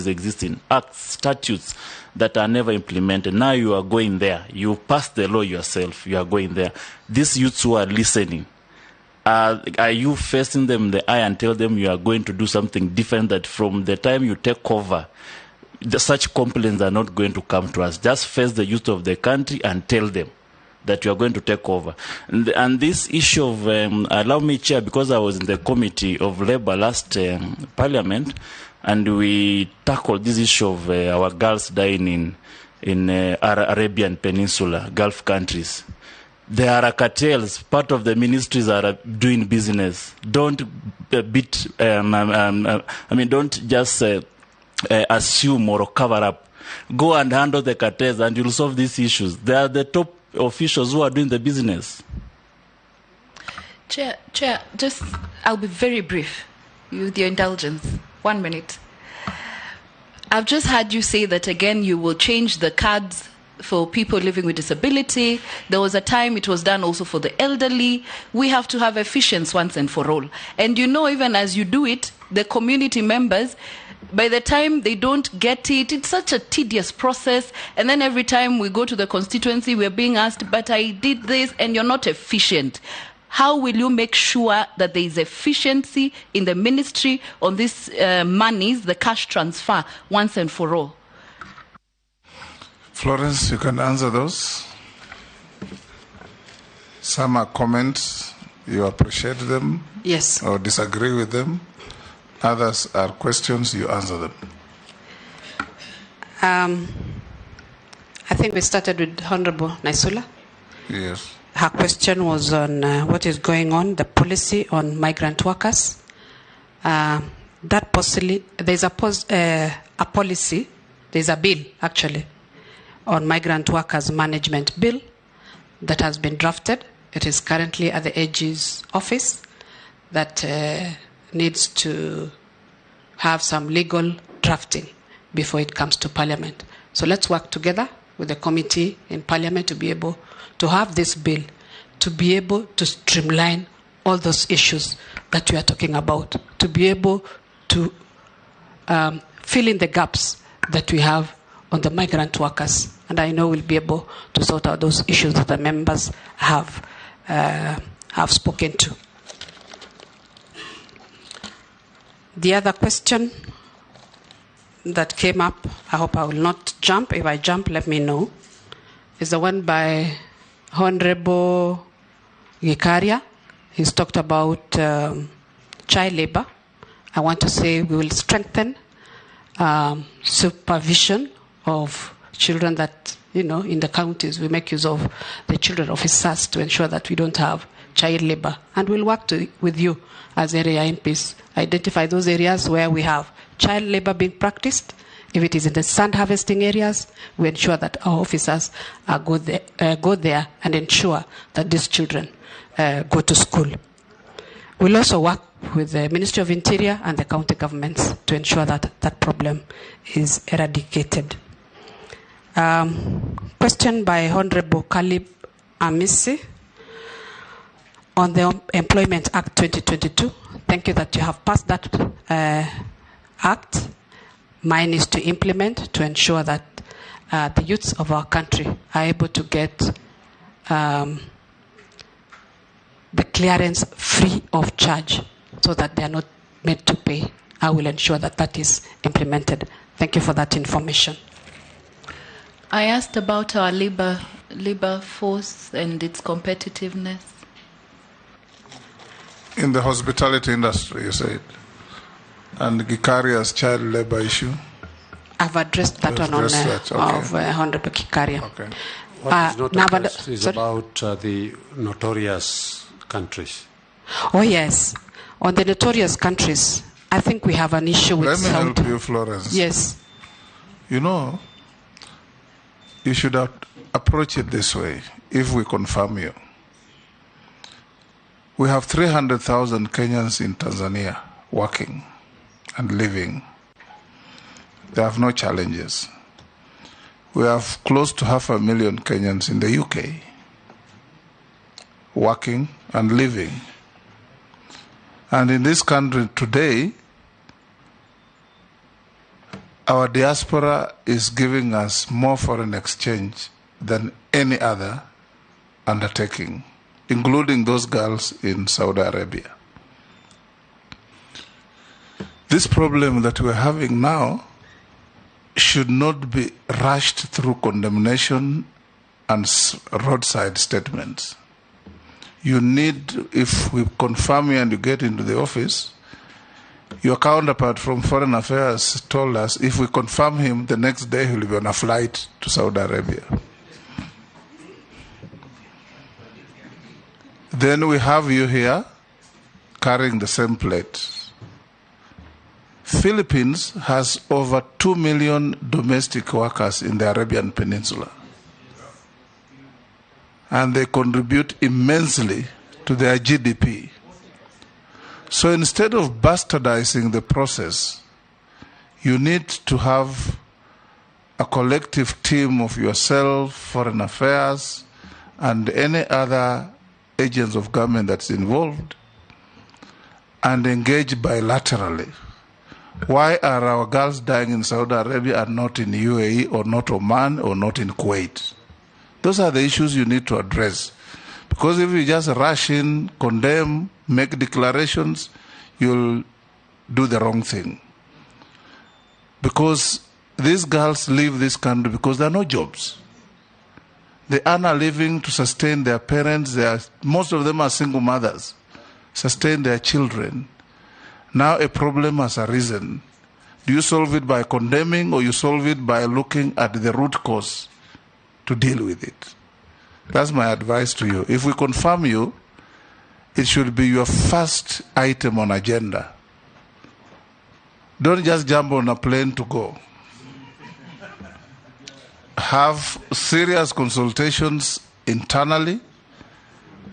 is existing, acts, statutes that are never implemented. Now you are going there. You pass the law yourself. You are going there. These youths who are listening, are you facing them in the eye and tell them you are going to do something different, that from the time you take over, such complaints are not going to come to us? Just face the youth of the country and tell them that you are going to take over. And this issue of, allow me, Chair, because I was in the Committee of Labour last Parliament, and we tackled this issue of our girls dying in Arabian Peninsula, Gulf countries. There are cartels. Part of the ministries are doing business. Don't beat, don't just assume or cover up. Go and handle the cartels and you'll solve these issues. They are the top officials who are doing the business. Chair, just, I'll be very brief, with your indulgence. 1 minute. I've just heard you say that again you will change the cards for people living with disability. There was a time it was done also for the elderly. We have to have efficiency once and for all. And you know, even as you do it, the community members, by the time they don't get it, it's such a tedious process. And then every time we go to the constituency, we're being asked, but I did this, and you're not efficient. How will you make sure that there is efficiency in the ministry on these monies, the cash transfer, once and for all? Florence, you can answer those. Some are comments, you appreciate them. Yes. Or disagree with them. Others are questions, you answer them. I think we started with Honorable Naisula. Yes. Her question was on what is going on, the policy on migrant workers. That possibly, there's a policy, there's a bill actually, on migrant workers management bill that has been drafted. It is currently at the AG's office that needs to have some legal drafting before it comes to Parliament. So let's work together with the committee in Parliament to be able to have this bill, to be able to streamline all those issues that we are talking about, to be able to fill in the gaps that we have on the migrant workers. And I know we'll be able to sort out those issues that the members have spoken to. The other question that came up, I hope I will not jump. If I jump, let me know, is the one by Honorable Gikaria. He's talked about child labor. I want to say we will strengthen supervision of children that, you know, in the counties, we make use of the children officers to ensure that we don't have child labor. And we'll work with you as area MPs, identify those areas where we have child labor being practiced. If it is in the sand harvesting areas, we ensure that our officers are go there and ensure that these children go to school. We'll also work with the Ministry of Interior and the county governments to ensure that that problem is eradicated. Question by Honorable Kalib Amisi on the Employment Act 2022. Thank you that you have passed that act. Mine is to implement to ensure that the youths of our country are able to get the clearance free of charge so that they are not made to pay. I will ensure that that is implemented. Thank you for that information. I asked about our labor force and its competitiveness. In the hospitality industry, you said, and Gikaria's child labor issue. I've addressed that one on okay. Of Honorable Gikaria. Okay. What is not addressed is about the notorious countries. Oh, yes. On the notorious countries, I think we have an issue with... Let me help you, Florence. Yes. You know, you should approach it this way, if we confirm you. We have 300,000 Kenyans in Tanzania working and living. They have no challenges. We have close to 500,000 Kenyans in the UK working and living. And in this country today, Our diaspora is giving us more foreign exchange than any other undertaking, including those girls in Saudi Arabia. This problem that we're having now should not be rushed through condemnation and roadside statements. You need, if we confirm you and you get into the office, your counterpart from Foreign Affairs told us if we confirm him, the next day he'll be on a flight to Saudi Arabia. Then we have you here carrying the same plate. Philippines has over 2 million domestic workers in the Arabian Peninsula. And they contribute immensely to their GDP. So instead of bastardizing the process, you need to have a collective team of yourself, Foreign Affairs, and any other agents of government that's involved, and engage bilaterally. Why are our girls dying in Saudi Arabia and not in UAE or not Oman or not in Kuwait? Those are the issues you need to address. Because if you just rush in, condemn, make declarations, you'll do the wrong thing. Because these girls leave this country because there are no jobs. They earn a living to sustain their parents. Most of them are single mothers, sustain their children. Now a problem has arisen. Do you solve it by condemning, or you solve it by looking at the root cause to deal with it? That's my advice to you. If we confirm you, it should be your first item on agenda. Don't just jump on a plane to go. Have serious consultations internally.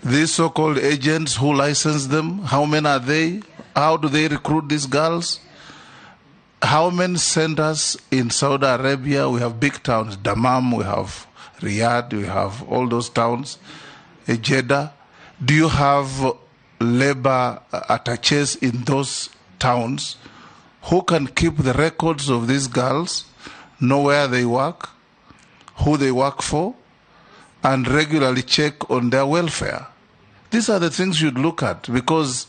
These so-called agents, who license them? How many are they? How do they recruit these girls? How many centers in Saudi Arabia? We have big towns, Dammam, we have Riyadh, we have all those towns, Jeddah. Do you have labor attaches in those towns who can keep the records of these girls, know where they work, who they work for, and regularly check on their welfare? These are the things you'd look at, because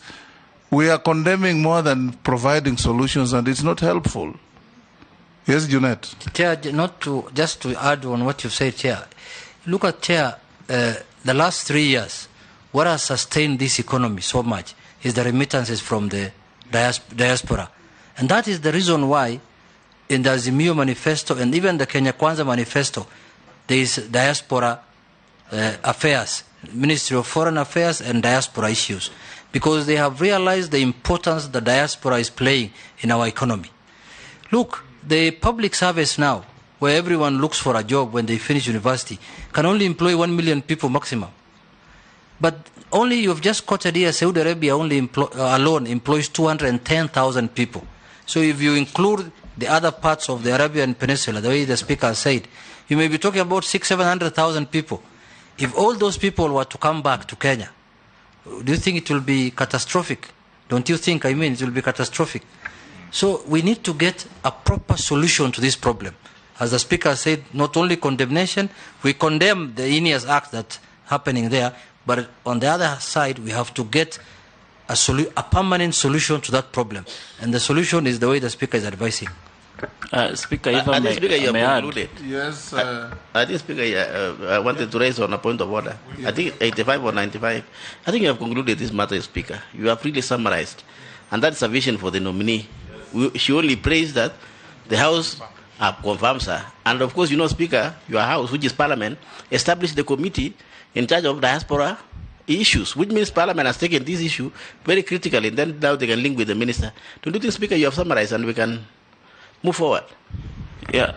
we are condemning more than providing solutions, and it's not helpful. Yes, Junet. Chair, just to add on what you've said, Chair. Look at, Chair, the last 3 years, what has sustained this economy so much is the remittances from the diaspora. And that is the reason why in the Azimio Manifesto and even the Kenya Kwanza Manifesto, there is diaspora affairs, Ministry of Foreign Affairs and diaspora issues, because they have realized the importance the diaspora is playing in our economy. Look, the public service now, where everyone looks for a job when they finish university, can only employ 1 million people maximum. But only, you've just quoted here, Saudi Arabia only alone employs 210,000 people. So if you include the other parts of the Arabian Peninsula, the way the speaker said, you may be talking about 600,000-700,000 people. If all those people were to come back to Kenya, do you think it will be catastrophic? Don't you think, I mean, it will be catastrophic? So we need to get a proper solution to this problem. As the speaker said, not only condemnation, we condemn the heinous act that's happening there, but on the other side, we have to get a permanent solution to that problem. And the solution is the way the speaker is advising. Speaker, if I may, Speaker, you have concluded. Yes. I think, Speaker, I wanted to raise on a point of order. I think 85 or 95. I think you have concluded this matter, Speaker. You have really summarized. And that's sufficient for the nominee. She only prays that the House confirms her. And of course, you know, Speaker, your House, which is Parliament, established the committee in charge of diaspora issues, which means Parliament has taken this issue very critically. And then now they can link with the minister. Don't you think, Speaker, you have summarized and we can move forward? Yeah.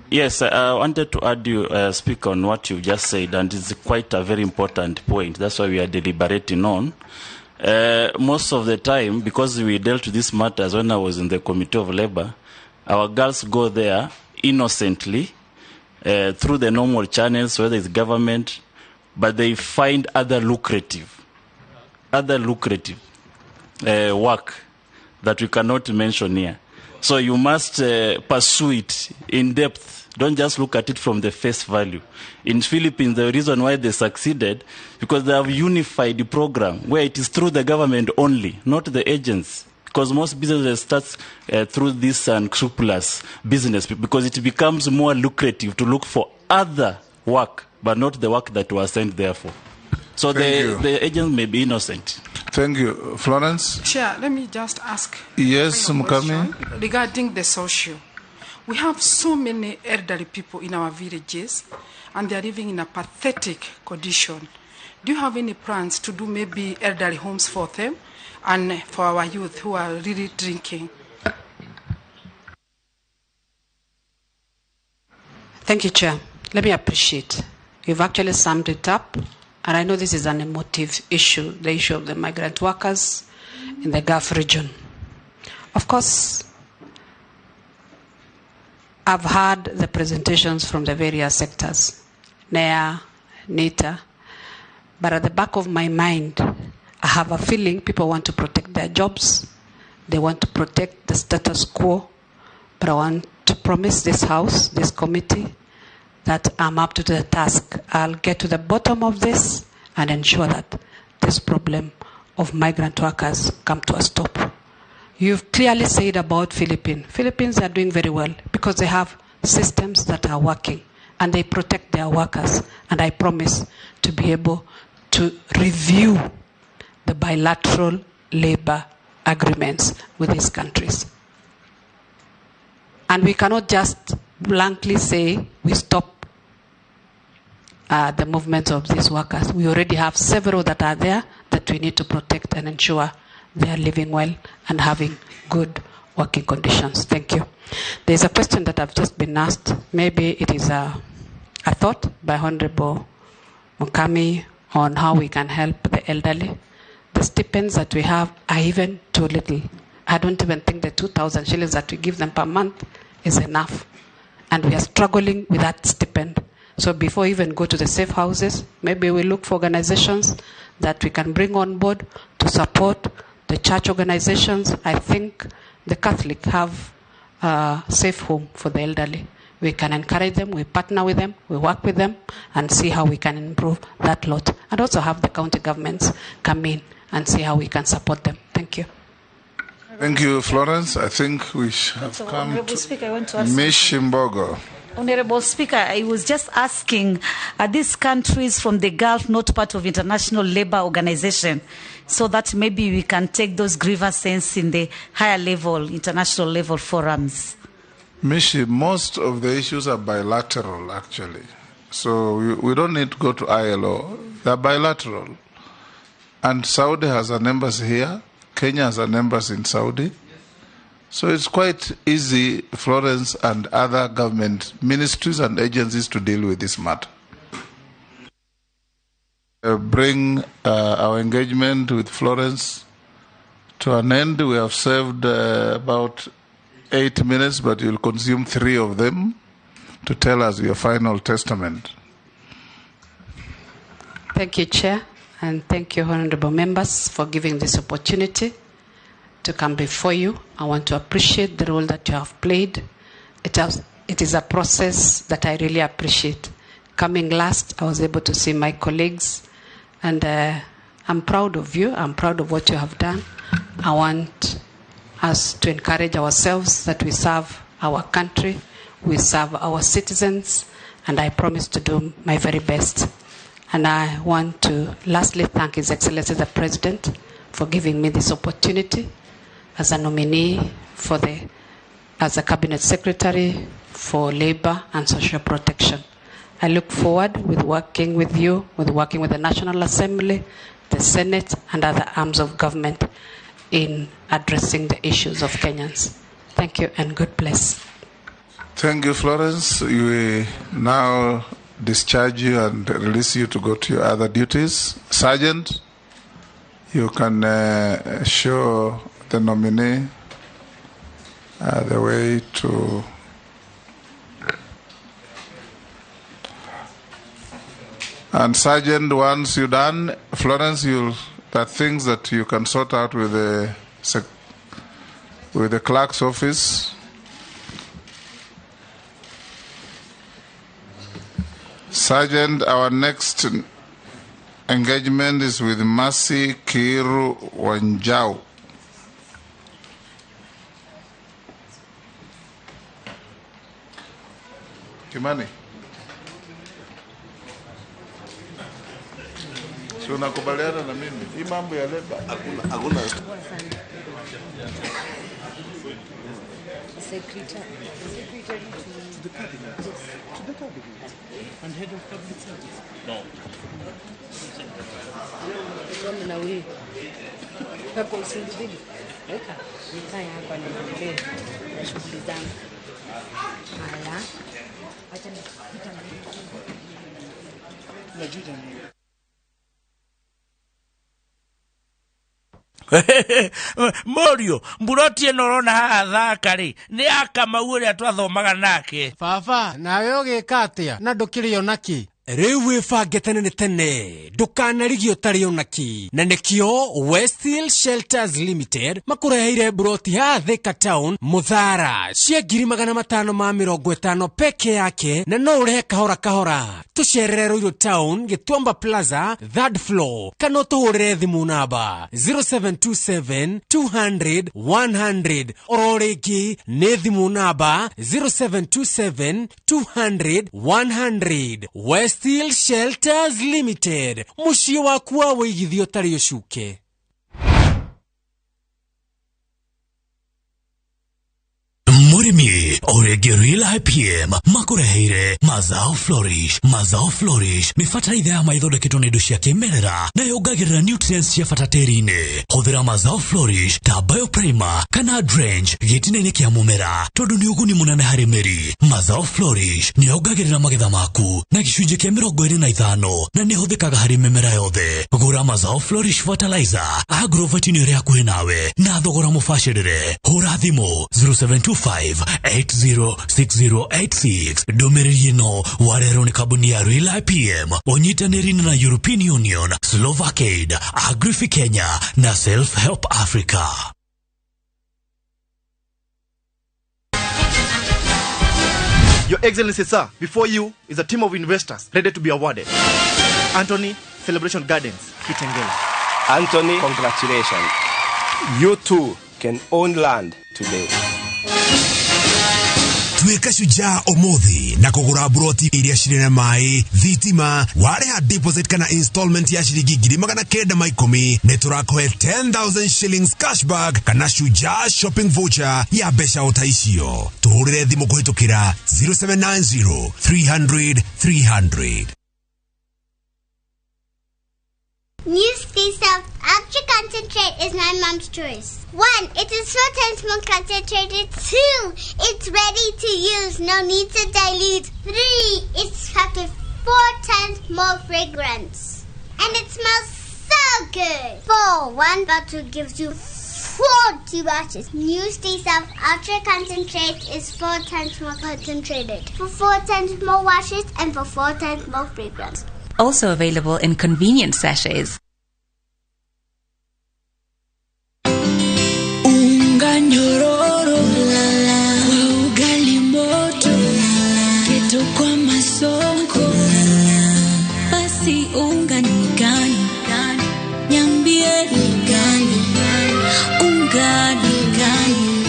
Yes, I wanted to add you, speak on what you just said, and it's quite a very important point. That's why we are deliberating on. Most of the time, because we dealt with these matters when I was in the Committee of Labor, our girls go there innocently through the normal channels, whether it's government, but they find other lucrative work that we cannot mention here. So you must pursue it in depth. Don't just look at it from the face value. In Philippines, the reason why they succeeded, because they have unified the program where it is through the government only, not the agents. Because most businesses start through this unscrupulous business, because it becomes more lucrative to look for other work, but not the work that was sent there for. So the agents may be innocent. Thank you. Florence? Chair, let me just ask. Yes, Mukami. Regarding the social. We have so many elderly people in our villages, and they are living in a pathetic condition. Do you have any plans to do maybe elderly homes for them and for our youth who are really drinking? Thank you, Chair. Let me appreciate. You've actually summed it up, and I know this is an emotive issue, the issue of the migrant workers in the Gulf region. Of course, I've heard the presentations from the various sectors, NEA, NITA, but at the back of my mind, I have a feeling people want to protect their jobs, they want to protect the status quo, but I want to promise this House, this committee, that I'm up to the task. I'll get to the bottom of this and ensure that this problem of migrant workers come to a stop. You've clearly said about Philippines. Philippines are doing very well because they have systems that are working and they protect their workers. And I promise to be able to review the bilateral labor agreements with these countries. And we cannot just blankly say we stop the movement of these workers. We already have several that are there that we need to protect and ensure they are living well and having good working conditions. Thank you. There's a question that I've just been asked. Maybe it is a thought by Honorable Mukami on how we can help the elderly. The stipends that we have are even too little. I don't even think the 2,000 shillings that we give them per month is enough. And we are struggling with that stipend. So before we even go to the safe houses, maybe we look for organizations that we can bring on board to support the church organizations. I think the Catholic have a safe home for the elderly. We can encourage them, we partner with them, we work with them, and see how we can improve that lot. And also have the county governments come in and see how we can support them. Thank you. Thank you, Florence. I think we have come to Speaker, I want to ask Mish Mbogo. Honorable Speaker, I was just asking, are these countries from the Gulf not part of International Labour Organization, so that maybe we can take those grievances in the higher level, international level forums? Mishi, most of the issues are bilateral, actually. So we don't need to go to ILO. They're bilateral. And Saudi has an embassy here. Kenya has an embassy in Saudi. So it's quite easy, Florence and other government ministries and agencies to deal with this matter. Bring our engagement with Florence to an end. We have saved about 8 minutes, but you'll consume 3 of them to tell us your final testament. Thank you, Chair, and thank you, honorable members, for giving this opportunity to come before you. I want to appreciate the role that you have played. It is a process that I really appreciate. Coming last, I was able to see my colleagues, and I'm proud of you. I'm proud of what you have done. I want us to encourage ourselves that we serve our country, we serve our citizens, and I promise to do my very best. And I want to lastly thank His Excellency the President for giving me this opportunity as a nominee for as a Cabinet Secretary for Labor and Social Protection. I look forward with working with you, with working with the National Assembly, the Senate, and other arms of government in addressing the issues of Kenyans. Thank you, and God bless. Thank you, Florence. We now discharge you and release you to go to your other duties. Sergeant, you can show the nominee the way to And Sergeant, once you're done, Florence, there are things that you can sort out with the clerk's office. Sergeant, our next engagement is with Mercy Kiru Wanjau. Kimani. Si unakubaliana na mimi? Hii mambo ya leba hakuna. Secretary to the cabinet. To the cabinet. And head of public service. No. Na wewe. Hapo usindibidi. Weka. Nikae hapa niendelee na shughuli zangu. Haya. Acha nipita na Najuta. Morio, mburoti ĩno ũrona haha thaka rĩ nĩ ya Kamau ũrĩa twathomaga nake. Baba, nawe ũgĩka atĩa na ndũkĩrĩ ona kĩ? Rĩu wĩbange tene nĩ tene ndũkanarigio ũtarĩ ona kĩ, na nĩkĩo Westhill Shelters Limited makũreheire mburoti haha Thika Town Muthara cia 550,000 peke yake, na no ũrĩhe kahora kahora. Tũcerere Ruiru Town Gĩtuamba Plaza 3rd floor, kana ũtũhũrĩre thimũ namba 0727 200 100. Oro rĩngĩ nĩ thimũ namba 0727 200 100. Westhill Shelters Limited, mũciĩ waku wa wĩigithio ũtarĩ ũcuke. Mũrĩmi orĩngĩ Real IPM makũreheire Mazao Flourish. Mazao Flourish nĩ bataraitha ya ma ithondeketwo na indo cia kĩmerera na yongagĩrĩra nutrients cia bata tĩri-inĩ. Hũthĩra Mazao Flourish ta bioprimer kana drench gĩtina-inĩ kĩa mũmera tondũ nĩ ũguni mũnene harĩ mĩri. Mazao Flourish nĩ yongagĩrĩra magetha maku na gĩcunjĩ kĩa 25 na nĩ ĩhũthĩkaga harĩ mĩmera yothe. Gũra Mazao Flourish fertilizer agrovet-inĩ ĩrĩa hakuhĩ nawe na thogora mũbacĩrĩre. Hũra thimũ 0725 806086. Ndũmĩrĩri ĩno warehwo nĩ kambuni ya Real IPM ũnyitanĩri na European Union, Slovakaid, Agrifi Kenya na Self Help Africa. Your Excellency, sir, before you is a team of investors ready to be awarded. Anthony, Celebration Gardens, Kitengela. Anthony, congratulations. You too can own land today. Tuĩka shujaa ũmũthĩ na kũgũra mburoti iria cirĩ na maĩ, thitima, warĩha deposit kana installment ya ciringi 910,000 nĩ tũrakũhe 10,000 shillings cashback kana shujaa shopping voucher ya mbeca o ta icio. Tũhũrĩre thimũ kũhĩtũkĩra 0790 300 300. New South Ultra Concentrate is my mom's choice. 1, it is 4 times more concentrated. 2, it's ready to use, no need to dilute. 3, it's packed with 4 times more fragrance. And it smells so good. 4, 1 bottle gives you 40 washes. New South Ultra Concentrate is 4 times more concentrated. For 4 times more washes and for 4 times more fragrance. Also available in convenient sachets. Unga nyororo kwa ugali moto, keto kwa masonko, basi unga ni gani? Niambie ni gani? Unga ni gani?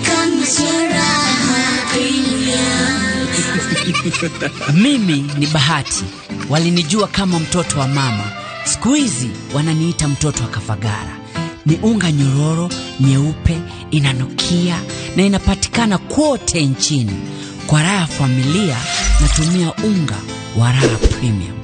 Kama Raha Premium. Mimi ni Bahati. Walinijua kama mtoto wa mama. Siku hizi wananiita mtoto wa Kafagara. Ni unga nyororo, nyeupe, inanukia na inapatikana kote nchini. Kwa raha familia natumia unga wa Raha Premium.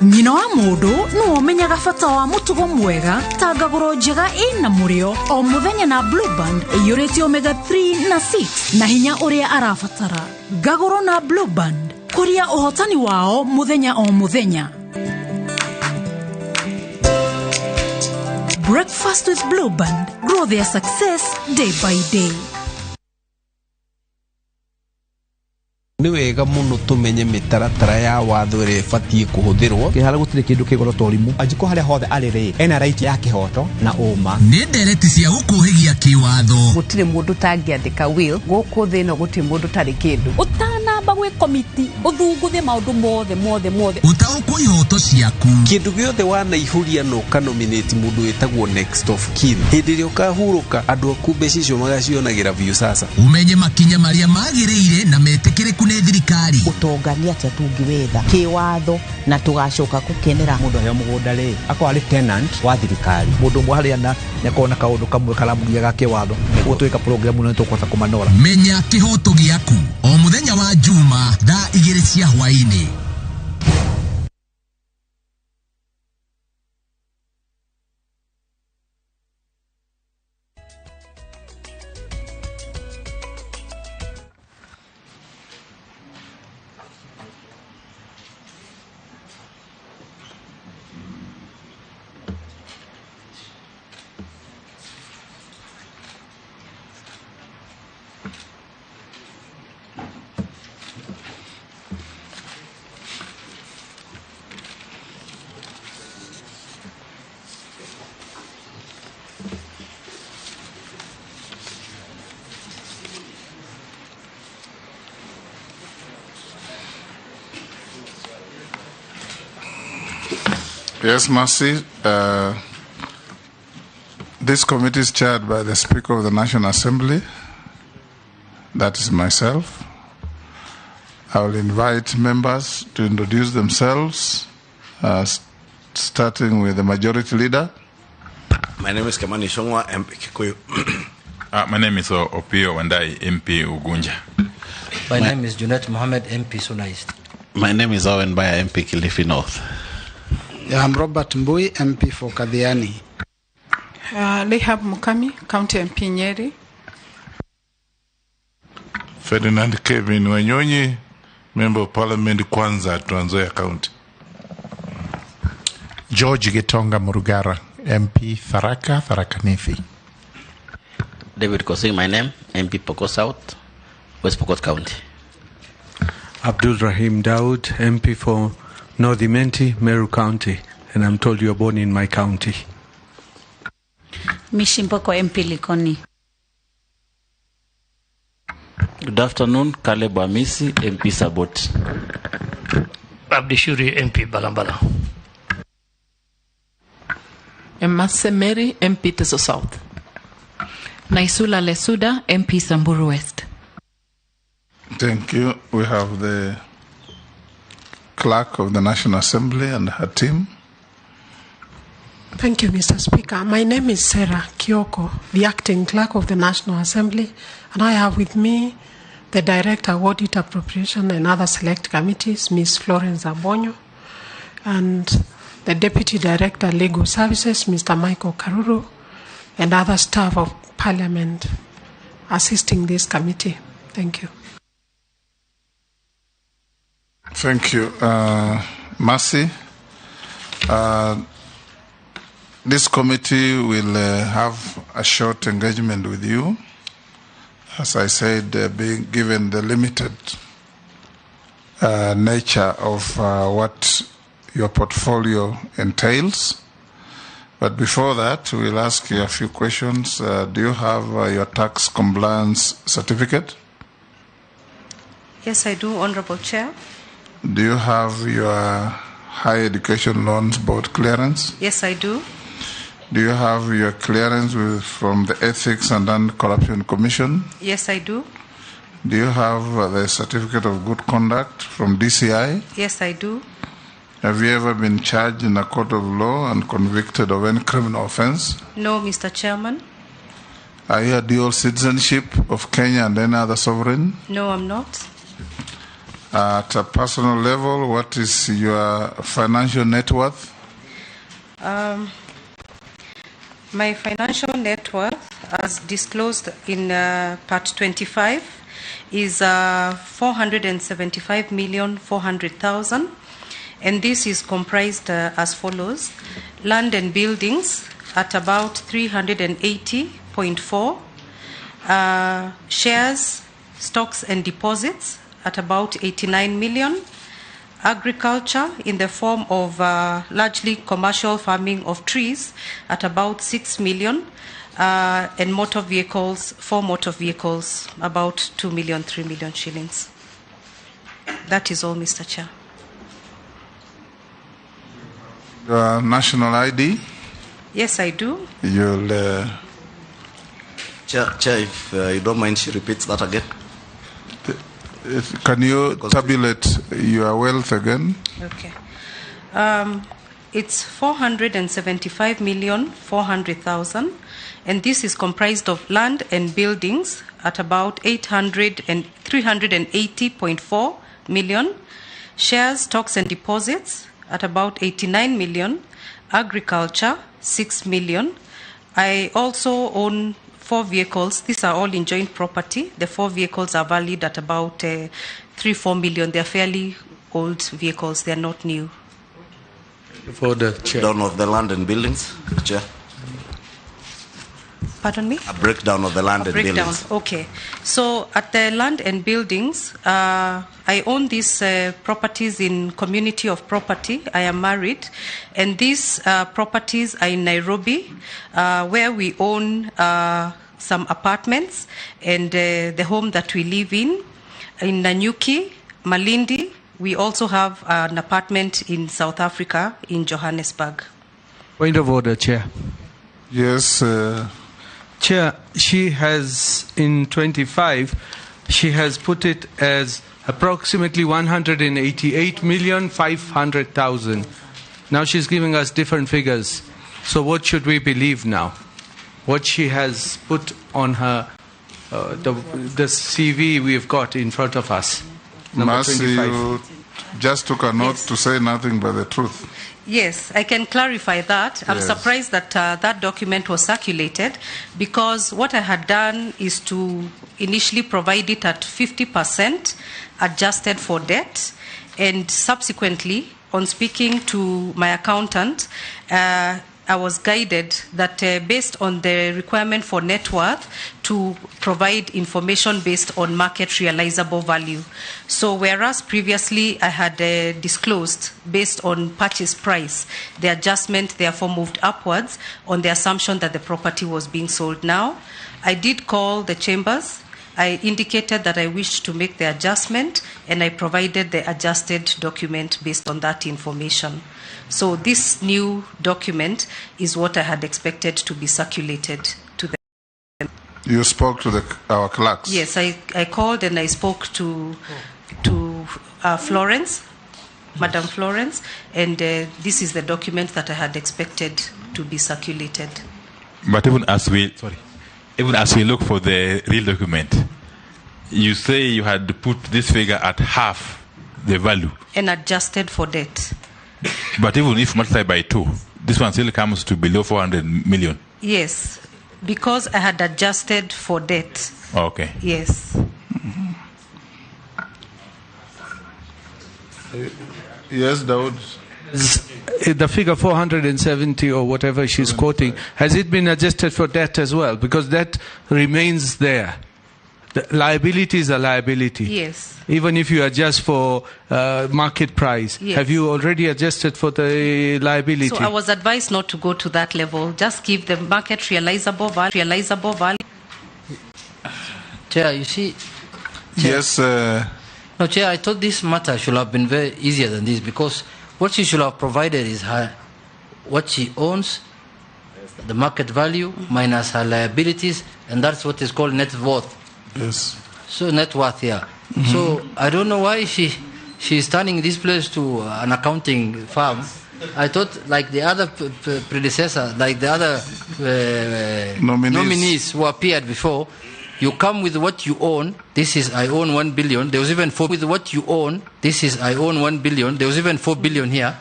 Nyina wa mũndũ nĩwe ũmenyaga bata wa mũtugo mwega ta ngagũro njega ĩna mũrĩo o mũthenya na Blue Band ĩiyũrĩte omega 3 na 6 na hinya ũrĩa arabatara. Ngagũro na Blue Band kũria ũhotani wao mũthenya o mũthenya. Breakfast with Blue Band. Grow their success day by day. Nĩ wega mũno tũmenye mĩtaratara ya watho ĩrĩa ĩbatiĩ kũhũthĩrwo. Kĩharo gũtirĩ kĩndũ kĩ goro ta ũrimũ. Wanjikũ harĩa hothe arĩ rĩ, ena right ya kĩhoto na ũma. Nĩ ndereti cia gũkũhĩgia kĩwatho. Gũtirĩ mũndũ ũtangĩandĩka will gũkũ thĩ ĩno, gũtirĩ mũndũ ũtarĩ kĩndũ. Ũtanamba gwĩ komiti ũthunguthe maũndũ mothe mothe mothe. Ũtaũkwo ihoto ciaku. Kĩndũ gĩothe wanaihũria na ũkanominate mũndũ wĩtagwo next of kin, hĩndĩ ĩrĩa ũkahurũka andũ aku mbeca icio magacionagĩra biũ sasa. Ũmenye makinya marĩa magĩrĩire na metĩkĩrĩku nĩ thirikari. Ũtonga nĩ atĩa tũngĩwetha kĩwatho na tũgacoka gũkenera. Mũndũ aheo mũgũnda rĩ, akorwo arĩ tenant wa thirikari. Mũndũ ũmwe harĩa na nĩakorwo na kaũndũ kamwe karamũgia ga kĩwatho, nĩguo twĩka program ĩno nĩtũkũhota kũmanora. Menya kĩhoto gĩaku o mũthenya wa Juma thaa 2 cia hwaĩ-inĩ. Yes, Mercy. This committee is chaired by the Speaker of the National Assembly. That is myself. I will invite members to introduce themselves, starting with the Majority Leader. My name is Kamani Ichung'wah, MP Kikuyu. My name is Opiyo Wandayi, MP Ugunja. My name is Junet Mohammed, MP Suna East. My name is Owen Baya, MP Kilifi North. I'm Robert Mbui, MP for Kathiani. Rehab Mukami, County MP Nyeri. Ferdinand Kevin Wanyonyi, Member of Parliament Kwanza, Trans Nzoia County. George Gitonga Murugara, MP Tharaka, Tharaka Nithi. David Kosing, my name, MP Pokot South, West Pokot County. Abdul Rahim Daud, MP for North Imenti, Meru County, and I'm told you are born in my county. Mishimboko, MP Likoni. Good afternoon, Caleb Amisi, MP Saboti. Abdi Shurie, MP Balambala. Emase Mary, MP Teso South. Naisula Lesuda, MP Samburu West. Thank you. We have the Clerk of the National Assembly and her team. Thank you, Mr. Speaker. My name is Sarah Kioko, the Acting Clerk of the National Assembly, and I have with me the Director of Audit Appropriation and other select committees, Ms. Florence Abonyo, and the Deputy Director, Legal Services, Mr. Michael Karuru, and other staff of Parliament assisting this committee. Thank you. Thank you, Mercy. This committee will have a short engagement with you. As I said, being given the limited nature of what your portfolio entails. But before that, we'll ask you a few questions. Do you have your tax compliance certificate? Yes, I do, Honorable Chair. Do you have your Higher Education Loans Board clearance? Yes, I do. Do you have your clearance from the Ethics and Anti-Corruption Commission? Yes, I do. Do you have the Certificate of Good Conduct from DCI? Yes, I do. Have you ever been charged in a court of law and convicted of any criminal offense? No, Mr. Chairman. Are you a dual citizenship of Kenya and any other sovereign? No, I'm not. At a personal level, what is your financial net worth? My financial net worth, as disclosed in Part 25, is 475,400,000, and this is comprised as follows: land and buildings at about 380.4, shares, stocks and deposits at about 89 million, agriculture in the form of largely commercial farming of trees at about 6 million, and motor vehicles, 4 motor vehicles, about 2 million, 3 million shillings. That is all, Mr. Chair. National ID? Yes, I do. You'll... Chair, if you don't mind, she repeats that again. Can you tabulate your wealth again? Okay. It's 475,400,000, and this is comprised of land and buildings at about 380.4 million, shares, stocks and deposits at about 89 million, agriculture 6 million. I also own 4 vehicles. These are all in joint property. The 4 vehicles are valued at about 3-4 million. They are fairly old vehicles. They are not new. For the chair. Breakdown of the land and buildings, Chair. Pardon me? A breakdown of the land and buildings. Okay. So at the land and buildings, I own these properties in community of property. I am married. And these properties are in Nairobi, where we own some apartments and the home that we live in. In Nanyuki, Malindi, we also have an apartment in South Africa, in Johannesburg. Point of order, Chair. Yes, Chair, she has, in 25, she has put it as approximately 188,500,000. Now she's giving us different figures. So what should we believe now? What she has put on her, the CV we've got in front of us. Number Mercy, 25. You just took a note to say nothing but the truth. Yes, I can clarify that. I'm yes. surprised that that document was circulated, because what I had done is to initially provide it at 50% adjusted for debt, and subsequently, on speaking to my accountant, I was guided that based on the requirement for net worth to provide information based on market realizable value. So whereas previously I had disclosed based on purchase price, the adjustment therefore moved upwards on the assumption that the property was being sold now. I did call the chambers. I indicated that I wished to make the adjustment, and I provided the adjusted document based on that information. So this new document is what I had expected to be circulated to them. You spoke to our clerks? Yes, I called and I spoke to Florence, Madam Florence, and this is the document that I had expected to be circulated. But even as we look for the real document, you say you had put this figure at half the value. And adjusted for debt. But even if multiplied by 2, this one still comes to below 400 million. Yes, because I had adjusted for debt. Okay. Yes. Yes, Daud. The figure 470 or whatever she's quoting, has it been adjusted for debt as well? Because that remains there. The liability is a liability. Yes. Even if you adjust for market price. Yes. Have you already adjusted for the liability? So I was advised not to go to that level. Just give the market realizable value. Chair, you see... Chair, yes. No, Chair, I thought this matter should have been very easier than this, because what she should have provided is her, what she owns, the market value, minus her liabilities, and that's what is called net worth. Yes. So net worth, yeah. Mm-hmm. So I don't know why she is turning this place to an accounting firm. I thought, like the other predecessor, like the other nominees who appeared before, you come with what you own. This is, I own 1 billion. There was even 4 with what you own. This is, I own 1 billion. There was even 4 billion here.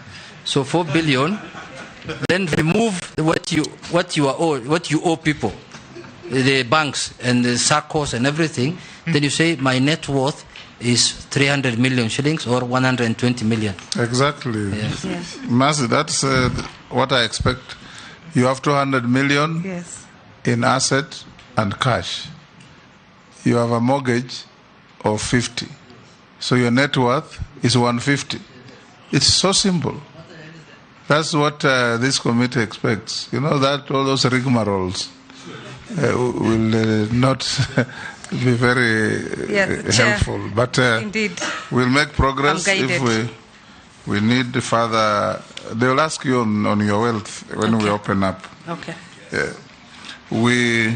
So 4 billion. Then remove what you owe people, the banks and the SACCOs and everything. Then you say my net worth is 300 million shillings or 120 million. Exactly. Yes. Yes. Mercy, that's what I expect. You have 200 million yes. in asset and cash. You have a mortgage of 50. So your net worth is 150. It's so simple. That's what this committee expects. You know that all those rigmaroles will not be very helpful. But indeed, we'll make progress if we need further. They will ask you on your wealth when we open up. Okay. Yeah.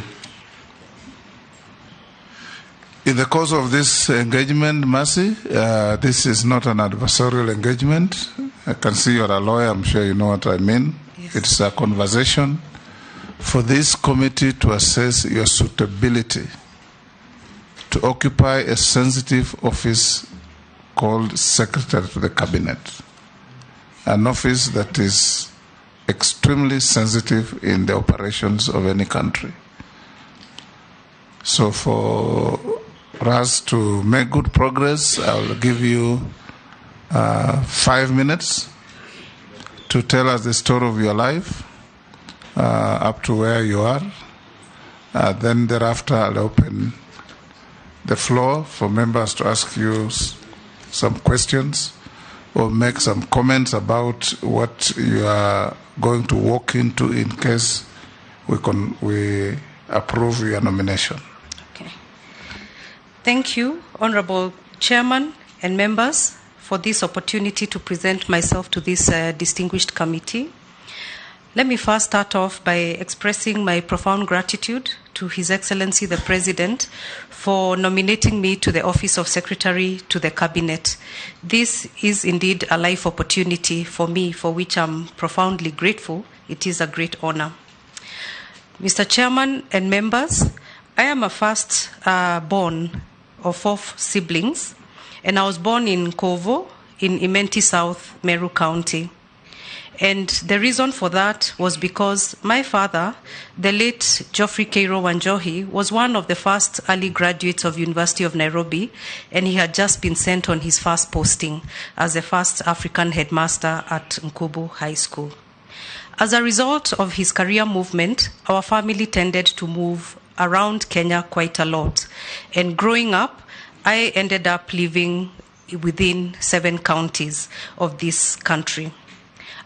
In the course of this engagement, Mercy, this is not an adversarial engagement. I can see you're a lawyer. I'm sure you know what I mean. Yes. It's a conversation for this committee to assess your suitability to occupy a sensitive office called Secretary to the Cabinet, an office that is extremely sensitive in the operations of any country. So for us to make good progress, I'll give you 5 minutes to tell us the story of your life up to where you are. Then thereafter, I'll open the floor for members to ask you some questions or make some comments about what you are going to walk into in case we approve your nomination. Okay. Thank you, Honorable Chairman and members, for this opportunity to present myself to this distinguished committee. Let me first start off by expressing my profound gratitude to His Excellency the President for nominating me to the Office of Secretary to the Cabinet. This is indeed a life opportunity for me, for which I'm profoundly grateful. It is a great honor. Mr. Chairman and members, I am a first born of 4 siblings, and I was born in Kovo in Imenti South, Meru County. And the reason for that was because my father, the late Geoffrey Keiro Wanjohi, was one of the first early graduates of University of Nairobi, and he had just been sent on his first posting as the first African headmaster at Nkubu High School. As a result of his career movement, our family tended to move around Kenya quite a lot. And growing up, I ended up living within 7 counties of this country.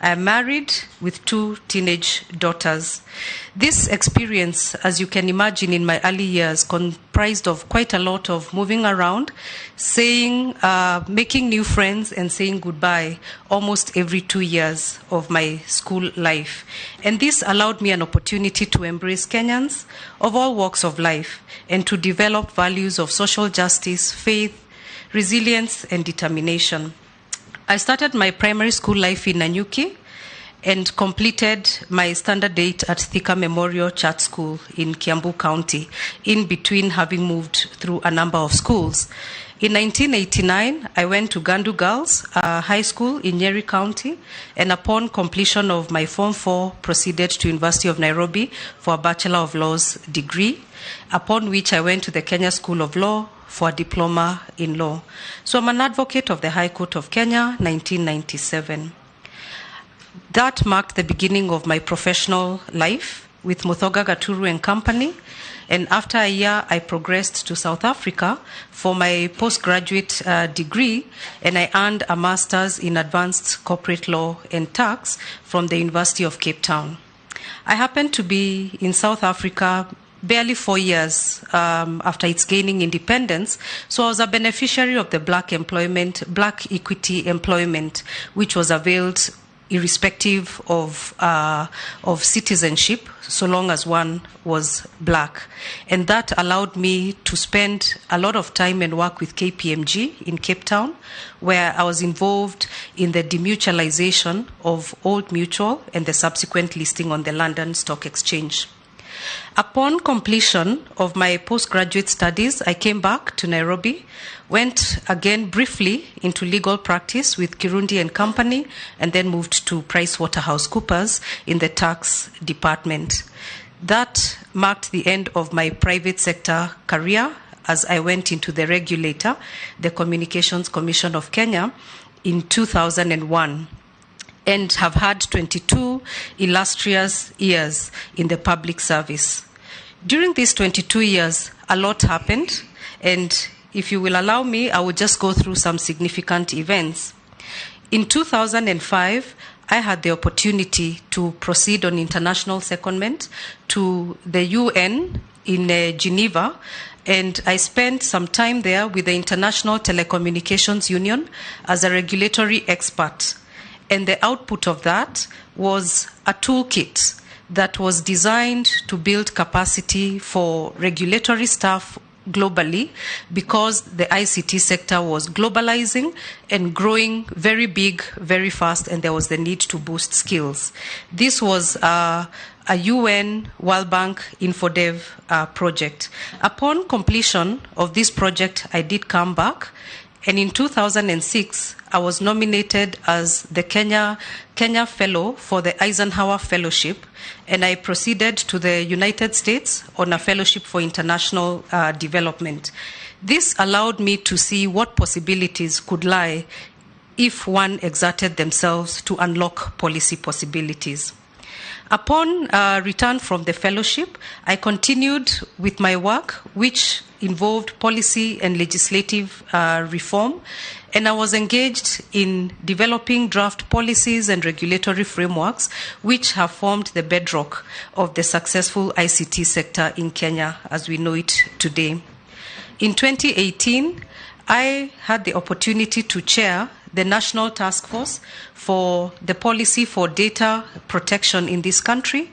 I am married with 2 teenage daughters. This experience, as you can imagine, in my early years, comprised of quite a lot of moving around, saying, making new friends and saying goodbye almost every 2 years of my school life. And this allowed me an opportunity to embrace Kenyans of all walks of life and to develop values of social justice, faith, resilience, and determination. I started my primary school life in Nanyuki and completed my standard 8 at Thika Memorial Church School in Kiambu County, in between having moved through a number of schools. In 1989, I went to Gandu Girls High School in Nyeri County, and upon completion of my Form 4, proceeded to University of Nairobi for a Bachelor of Laws degree, upon which I went to the Kenya School of Law for a diploma in law. So I'm an advocate of the High Court of Kenya, 1997. That marked the beginning of my professional life with Muthoga Gaturu and Company. And after a year, I progressed to South Africa for my postgraduate degree, and I earned a master's in advanced corporate law and tax from the University of Cape Town. I happened to be in South Africa barely 4 years after its gaining independence, so I was a beneficiary of the Black Equity Employment, which was availed irrespective of citizenship, so long as one was black. And that allowed me to spend a lot of time and work with KPMG in Cape Town, where I was involved in the demutualization of Old Mutual and the subsequent listing on the London Stock Exchange. Upon completion of my postgraduate studies, I came back to Nairobi, went again briefly into legal practice with Kirundi and Company, and then moved to PricewaterhouseCoopers in the tax department. That marked the end of my private sector career as I went into the regulator, the Communications Commission of Kenya, in 2001. And have had 22 illustrious years in the public service. During these 22 years, a lot happened, and If you will allow me, I will just go through some significant events. In 2005, I had the opportunity to proceed on international secondment to the UN in Geneva, and I spent some time there with the International Telecommunications Union as a regulatory expert. And the output of that was a toolkit that was designed to build capacity for regulatory staff globally, because the ICT sector was globalizing and growing very big, very fast, and there was the need to boost skills. This was a UN World Bank InfoDev project. Upon completion of this project, I did come back, and in 2006, I was nominated as the Kenya Fellow for the Eisenhower Fellowship, and I proceeded to the United States on a fellowship for international development. This allowed me to see what possibilities could lie if one exerted themselves to unlock policy possibilities. Upon return from the fellowship, I continued with my work, which involved policy and legislative reform, and I was engaged in developing draft policies and regulatory frameworks, which have formed the bedrock of the successful ICT sector in Kenya as we know it today. In 2018, I had the opportunity to chair the National Task Force for the Policy for Data Protection in this country,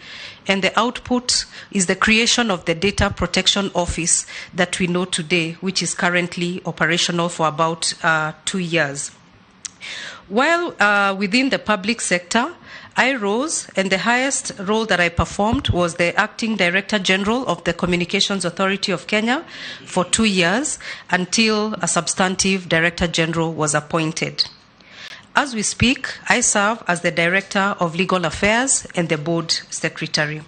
and the output is the creation of the Data Protection Office that we know today, which is currently operational for about 2 years. While within the public sector, I rose, and the highest role that I performed was the Acting Director General of the Communications Authority of Kenya for 2 years until a substantive Director General was appointed. As we speak, I serve as the Director of Legal Affairs and the Board Secretary.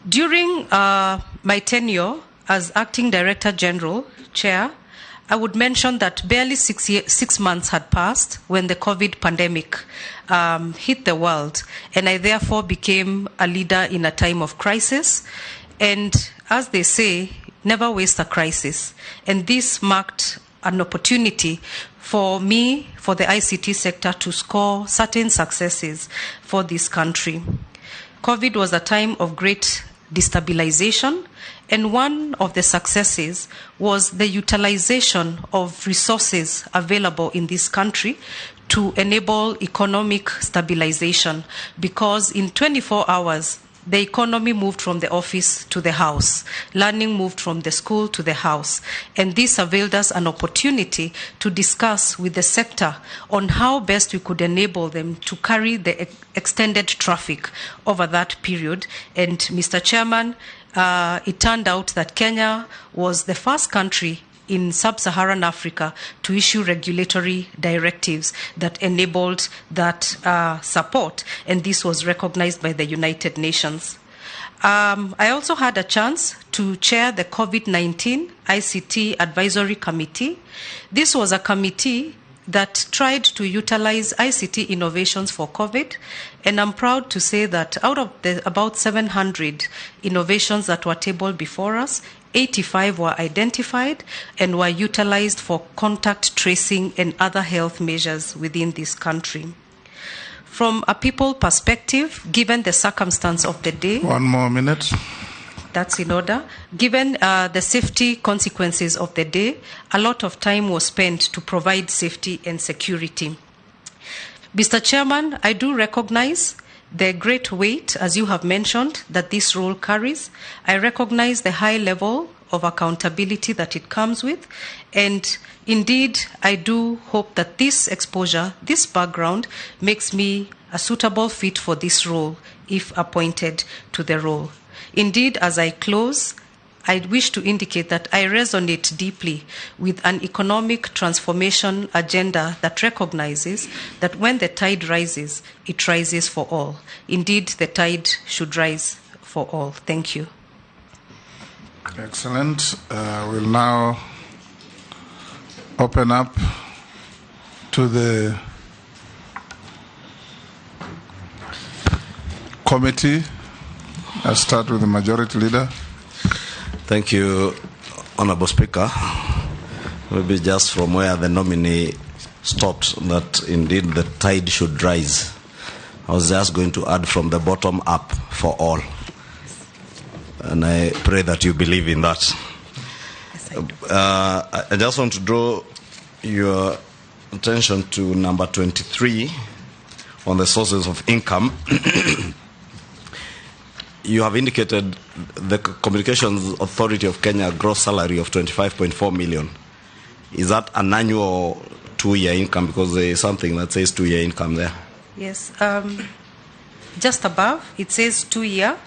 During my tenure as Acting Director General, Chair, I would mention that barely 6 months had passed when the COVID pandemic hit the world, and I therefore became a leader in a time of crisis. And as they say, never waste a crisis. And this marked an opportunity for me, for the ICT sector, to score certain successes for this country. COVID was a time of great destabilization, and one of the successes was the utilization of resources available in this country to enable economic stabilization, because in 24 hours, the economy moved from the office to the house. Learning moved from the school to the house. And this availed us an opportunity to discuss with the sector on how best we could enable them to carry the extended traffic over that period. And Mr. Chairman, it turned out that Kenya was the first country in sub-Saharan Africa to issue regulatory directives that enabled that support, and this was recognized by the United Nations. I also had a chance to chair the COVID-19 ICT Advisory Committee. This was a committee that tried to utilize ICT innovations for COVID, and I'm proud to say that out of the about 700 innovations that were tabled before us, 85 were identified and were utilized for contact tracing and other health measures within this country. From a people perspective, given the circumstance of the day... 1 more minute. That's in order. Given the safety consequences of the day, a lot of time was spent to provide safety and security. Mr. Chairman, I do recognize the great weight, as you have mentioned, that this role carries. I recognize the high level of accountability that it comes with. And indeed, I do hope that this exposure, this background, makes me a suitable fit for this role if appointed to the role. Indeed, as I close, I wish to indicate that I resonate deeply with an economic transformation agenda that recognizes that when the tide rises, it rises for all. Indeed, the tide should rise for all. Thank you. Excellent. We'll now open up to the committee. I'll start with the majority leader. Thank you, Honorable Speaker. Maybe just from where the nominee stopped, that indeed the tide should rise. I was just going to add from the bottom up for all. And I pray that you believe in that. Yes, I do. I just want to draw your attention to number 23 on the sources of income. You have indicated the Communications Authority of Kenya gross salary of 25.4 million. Is that an annual 2-year income? Because there is something that says 2-year income there. Yes. Just above, it says 2-year,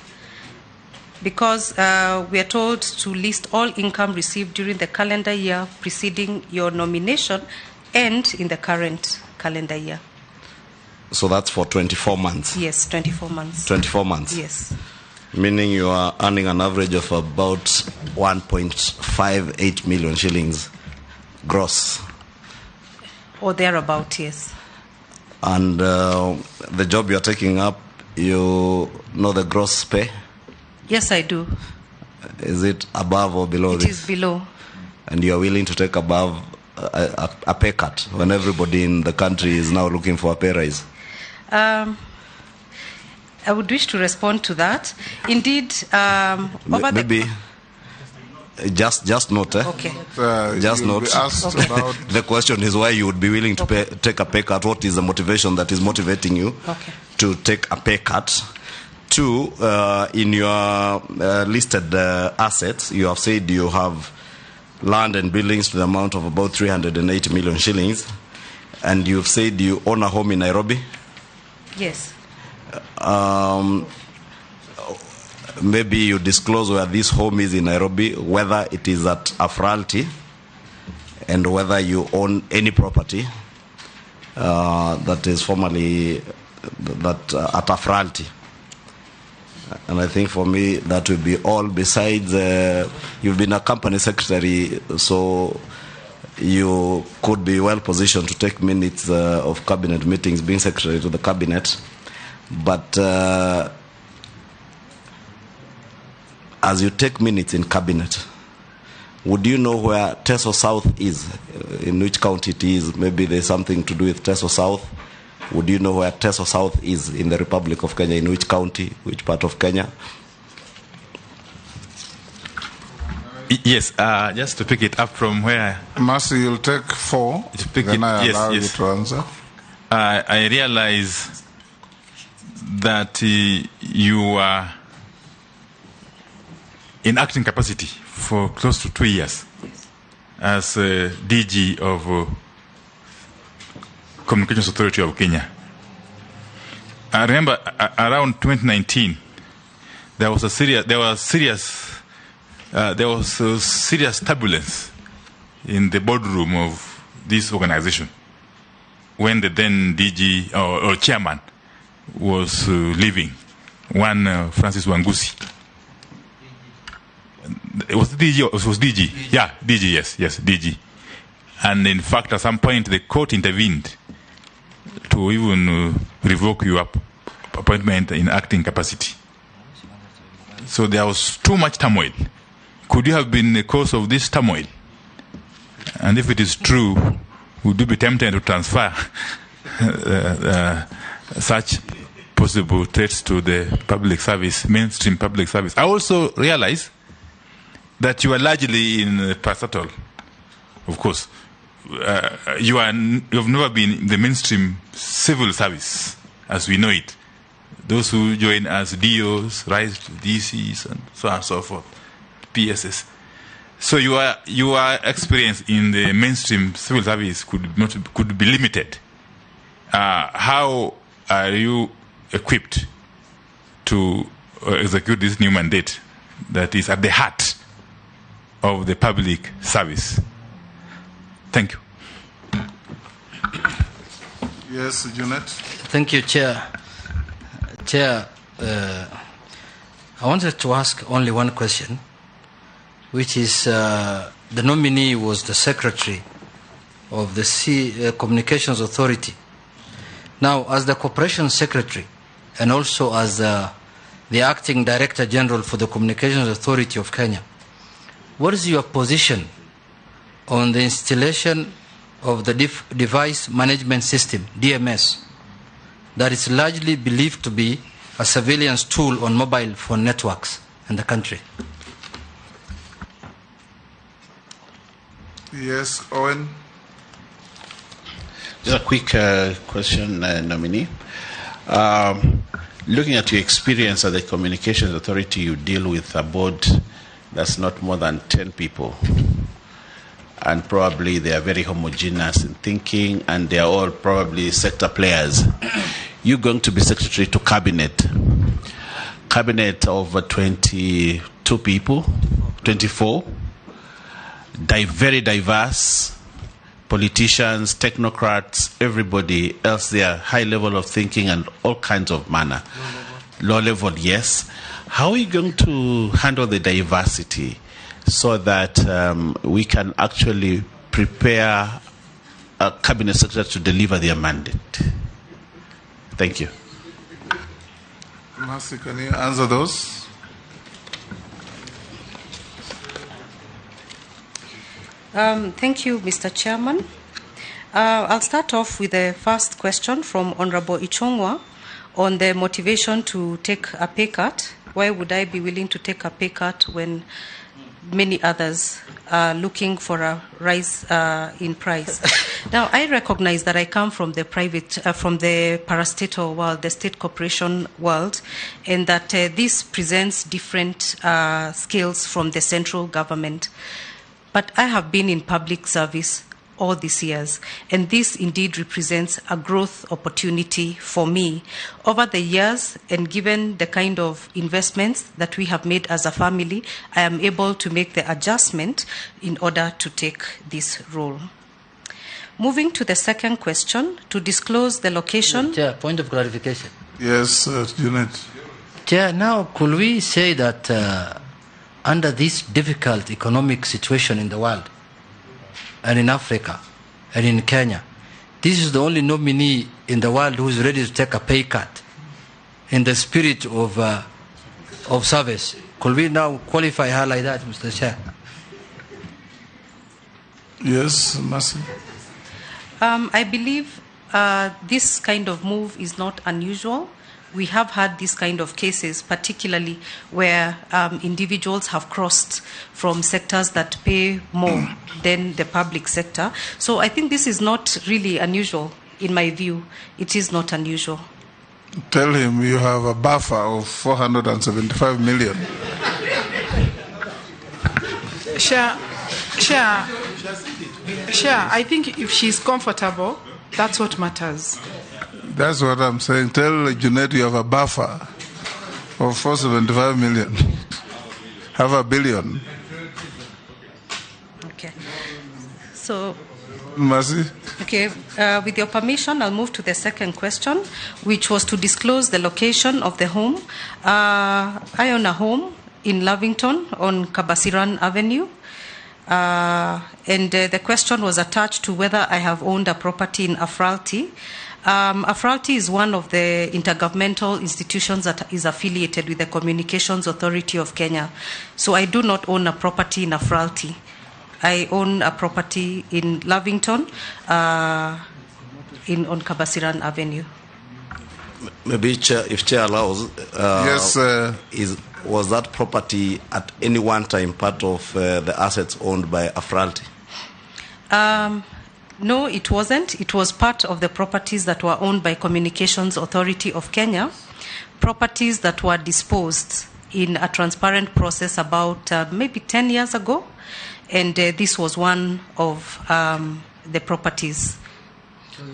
because we are told to list all income received during the calendar year preceding your nomination and in the current calendar year. So that's for 24 months? Yes, 24 months. 24 months? Yes. Meaning you are earning an average of about 1.58 million shillings gross. Or thereabout, yes. And the job you are taking up, you know the gross pay? Yes, I do. Is it above or below this? It is below. And you are willing to take above a pay cut when everybody in the country is now looking for a pay raise? I would wish to respond to that. Indeed, over maybe just note. Okay. Just note. Asked about the question is why you would be willing to take a pay cut. What is the motivation that is motivating you to take a pay cut? Two, in your listed assets, you have said you have land and buildings to the amount of about 380 million shillings, and you've said you own a home in Nairobi? Yes. Maybe you disclose where this home is in Nairobi, whether it is at Afralti, and whether you own any property that is formerly that at Afralti. And I think for me that will be all. Besides, you've been a company secretary, so you could be well positioned to take minutes of cabinet meetings, being secretary to the cabinet. But as you take minutes in cabinet, would you know where Teso South is, in which county it is? Maybe there's something to do with Teso South. Would you know where Teso South is in the Republic of Kenya, in which county, which part of Kenya? Yes, just to pick it up from where... Mercy, you'll take four, then I allow you to answer. I realize that you are in acting capacity for close to 2 years as DG of Communications Authority of Kenya. I remember around 2019, there was serious turbulence in the boardroom of this organization when the then DG or chairman was leaving, one Francis Wangusi. It was DG. It was DG. Yeah, DG. Yes, DG. And in fact, at some point, the court intervened to even revoke your appointment in acting capacity. So there was too much turmoil. Could you have been the cause of this turmoil? And if it is true, would you be tempted to transfer such possible threats to the public service, mainstream public service? I also realize that you are largely in parastatal, of course. You have never been in the mainstream civil service as we know it. Those who join as DOs, rise to DCs, and so on and so forth, PSS. So your experience in the mainstream civil service could be limited. How are you equipped to execute this new mandate that is at the heart of the public service? Thank you. Yes, Junet. Thank you, Chair. Chair, I wanted to ask only one question, which is the nominee was the secretary of the Communications Authority. Now, as the Corporation Secretary and also as the Acting Director General for the Communications Authority of Kenya, what is your position on the installation of the Device Management System, DMS, that is largely believed to be a surveillance tool on mobile phone networks in the country? Yes, Owen. Just a quick question, nominee. Looking at your experience at the Communications Authority, you deal with a board that's not more than 10 people. And probably they are very homogeneous in thinking, and they are all probably sector players. You're going to be secretary to cabinet. Cabinet of 22 people, 24, very diverse, politicians, technocrats, everybody else there, high level of thinking and all kinds of manner. Low level, yes. How are you going to handle the diversity so that we can actually prepare a cabinet secretary to deliver their mandate? Thank you. Mercy, can you answer those? Thank you, Mr. Chairman. I'll start off with the first question from Honorable Ichung'wah on the motivation to take a pay cut. Why would I be willing to take a pay cut when many others are looking for a rise in price? Now, I recognize that I come from the private, from the parastatal world, the state corporation world, and that this presents different skills from the central government. But I have been in public service all these years, and this indeed represents a growth opportunity for me. Over the years, and given the kind of investments that we have made as a family, I am able to make the adjustment in order to take this role. Moving to the second question, to disclose the location. Chair, point of clarification. Yes, Junet. Chair, now could we say that under this difficult economic situation in the world, and in Africa, and in Kenya, this is the only nominee in the world who is ready to take a pay cut in the spirit of service? Could we now qualify her like that, Mr. Chair? Yes, Mercy. I believe this kind of move is not unusual. We have had this kind of cases, particularly where individuals have crossed from sectors that pay more than the public sector. So I think this is not really unusual, in my view. It is not unusual. Tell him you have a buffer of 475 million. Chair, I think if she's comfortable, that's what matters. That's what I'm saying. Tell Junet you have a buffer of 475 million. Have a billion. Okay. So, Mercy? Okay. With your permission, I'll move to the second question, which was to disclose the location of the home. I own a home in Lavington on Kabasiran Avenue. And the question was attached to whether I have owned a property in Afralti. Afralti is one of the intergovernmental institutions that is affiliated with the Communications Authority of Kenya. So I do not own a property in Afralti. I own a property in Lavington, on Kabasiran Avenue. Maybe, Chair, if Chair allows, yes, was that property at any one time part of the assets owned by Afralti? No, it wasn't. It was part of the properties that were owned by Communications Authority of Kenya, properties that were disposed in a transparent process about maybe 10 years ago, and this was one of the properties.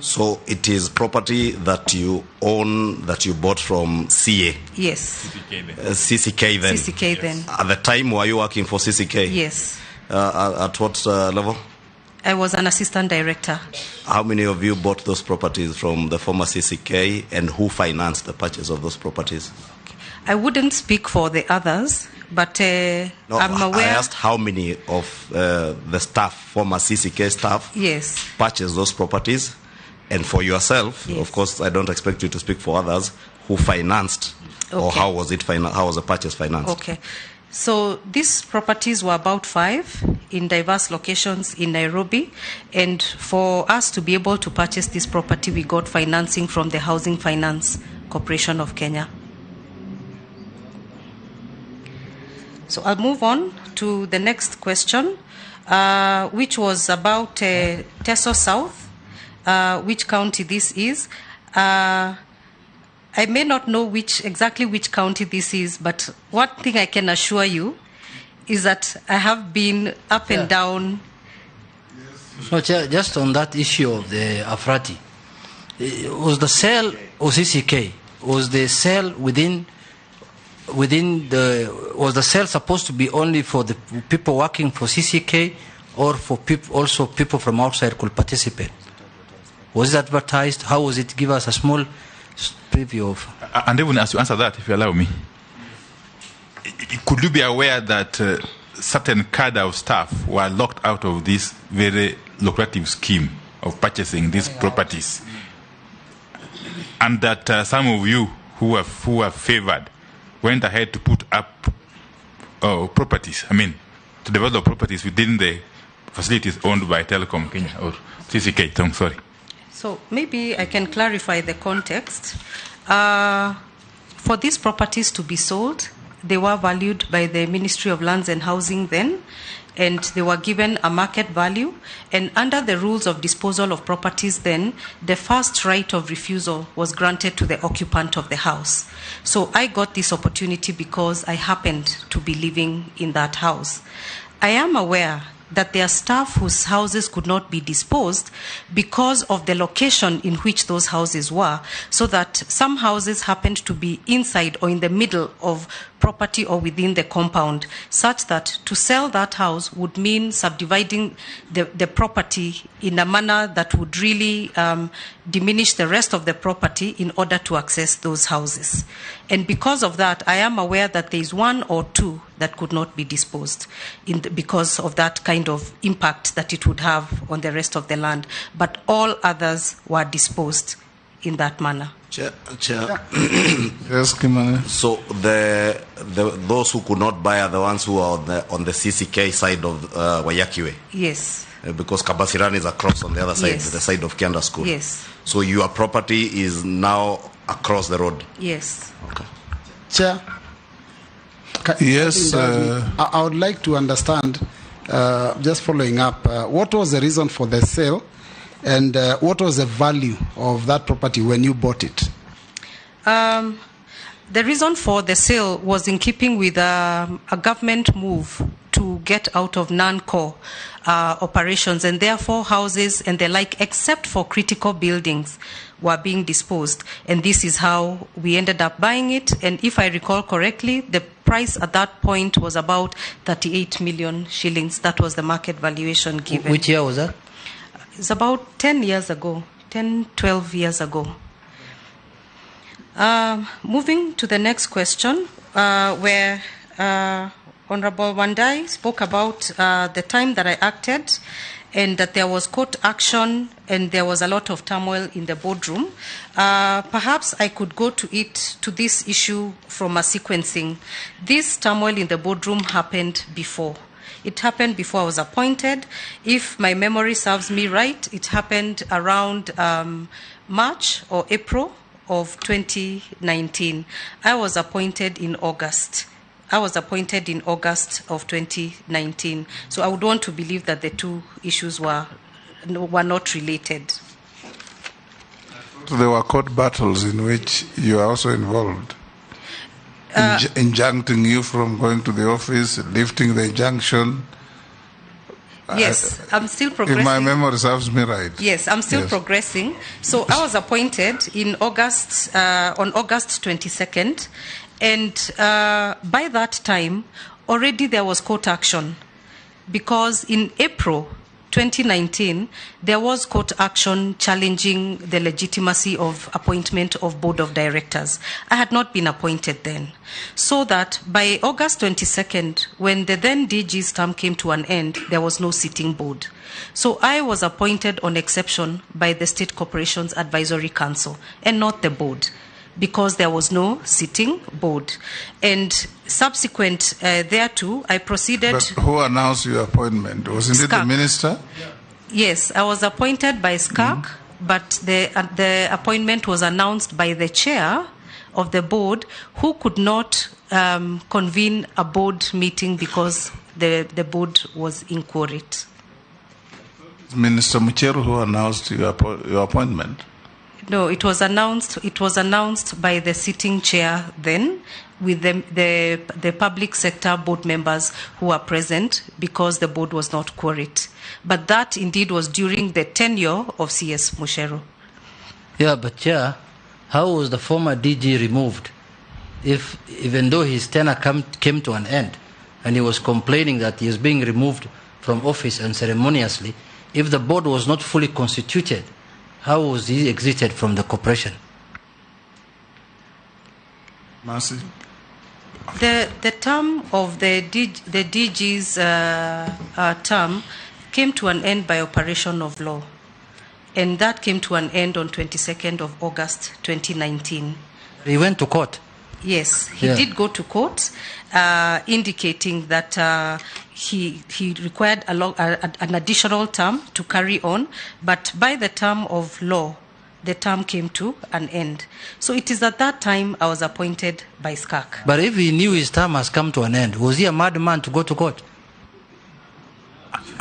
So it is property that you own, that you bought from CA? Yes. CCK then. CCK then. Yes. At the time, were you working for CCK? Yes. At what level? I was an assistant director. How many of you bought those properties from the former CCK, and who financed the purchase of those properties? I wouldn't speak for the others, but no, I'm aware. I asked how many of the staff, former CCK staff, yes, purchased those properties. And for yourself, yes, of course, I don't expect you to speak for others, who financed, okay, or how was it how was the purchase financed? Okay. So these properties were about 5 in diverse locations in Nairobi. And for us to be able to purchase this property, we got financing from the Housing Finance Corporation of Kenya. So I'll move on to the next question, which was about Teso South, which county this is. I may not know exactly which county this is, but one thing I can assure you is that I have been up and down. No, Chair, just on that issue of the Afrati, was the sale of CCK, was the sale within the, was the sale supposed to be only for the people working for CCK, or for also people from outside could participate? Was it advertised? How was it? Give us a small preview of. And even as you answer that, if you allow me, could you be aware that certain cadre of staff were locked out of this very lucrative scheme of purchasing these properties, and that some of you who were favored went ahead to put up properties, I mean, to develop properties within the facilities owned by Telecom Kenya or CCK, I'm sorry. So maybe I can clarify the context. For these properties to be sold, they were valued by the Ministry of Lands and Housing then, and they were given a market value. And under the rules of disposal of properties then, the first right of refusal was granted to the occupant of the house. So I got this opportunity because I happened to be living in that house. I am aware that there are staff whose houses could not be disposed because of the location in which those houses were, so that some houses happened to be inside or in the middle of property or within the compound, such that to sell that house would mean subdividing the property in a manner that would really diminish the rest of the property in order to access those houses. And because of that, I am aware that there is one or two that could not be disposed because of that kind of impact that it would have on the rest of the land. But all others were disposed in that manner. Chair. Yes, Kimani. So the those who could not buy are the ones who are on the CCK side of Waiyaki Way. Yes. Because Kabasirani is across on the other side, yes, the side of Kianda School. Yes. So your property is now across the road. Yes. Okay. Chair. Yes. I would like to understand, just following up, what was the reason for the sale? And what was the value of that property when you bought it? The reason for the sale was in keeping with a government move to get out of non-core operations, and therefore houses and the like, except for critical buildings, were being disposed. And this is how we ended up buying it. And if I recall correctly, the price at that point was about 38 million shillings. That was the market valuation given. Which year was that? It's about 10 years ago, 10, 12 years ago. Moving to the next question, where Honorable Wandai spoke about the time that I acted and that there was court action and there was a lot of turmoil in the boardroom. Perhaps I could go to this issue from a sequencing. This turmoil in the boardroom happened before. It happened before I was appointed. If my memory serves me right, it happened around March or April of 2019. I was appointed in August. I was appointed in August of 2019. So I would want to believe that the two issues were not related. There were court battles in which you are also involved. Injuncting you from going to the office, lifting the injunction. Yes, I'm still progressing. If my memory serves me right. Yes, I'm still progressing. So I was appointed in August, on August 22nd, and by that time, already there was court action, because in April 2019, there was court action challenging the legitimacy of appointment of board of directors. I had not been appointed then. So that by August 22nd, when the then DG's term came to an end, there was no sitting board. So I was appointed on exception by the State Corporations Advisory Council and not the board, because there was no sitting board. And Subsequent thereto, I proceeded... But who announced your appointment? Wasn't it the minister? Yes, I was appointed by SCAC, but the appointment was announced by the chair of the board, who could not convene a board meeting because the board was inquorate. Minister Mucheru who announced your appointment? No, it was announced. It was announced by the sitting chair then, with the public sector board members who were present, because the board was not quorate. But that indeed was during the tenure of CS Mucheru. Yeah, but Chair, how was the former DG removed if, even though his tenure came to an end and he was complaining that he is being removed from office unceremoniously, if the board was not fully constituted, how was he exited from the corporation? Mercy. The term of the DG's term came to an end by operation of law. And that came to an end on 22nd of August, 2019. He went to court. Yes, he did go to court, indicating that he required an additional term to carry on, but by the term of law, the term came to an end. So it is at that time I was appointed by SCAC. But if he knew his term has come to an end, was he a madman to go to court?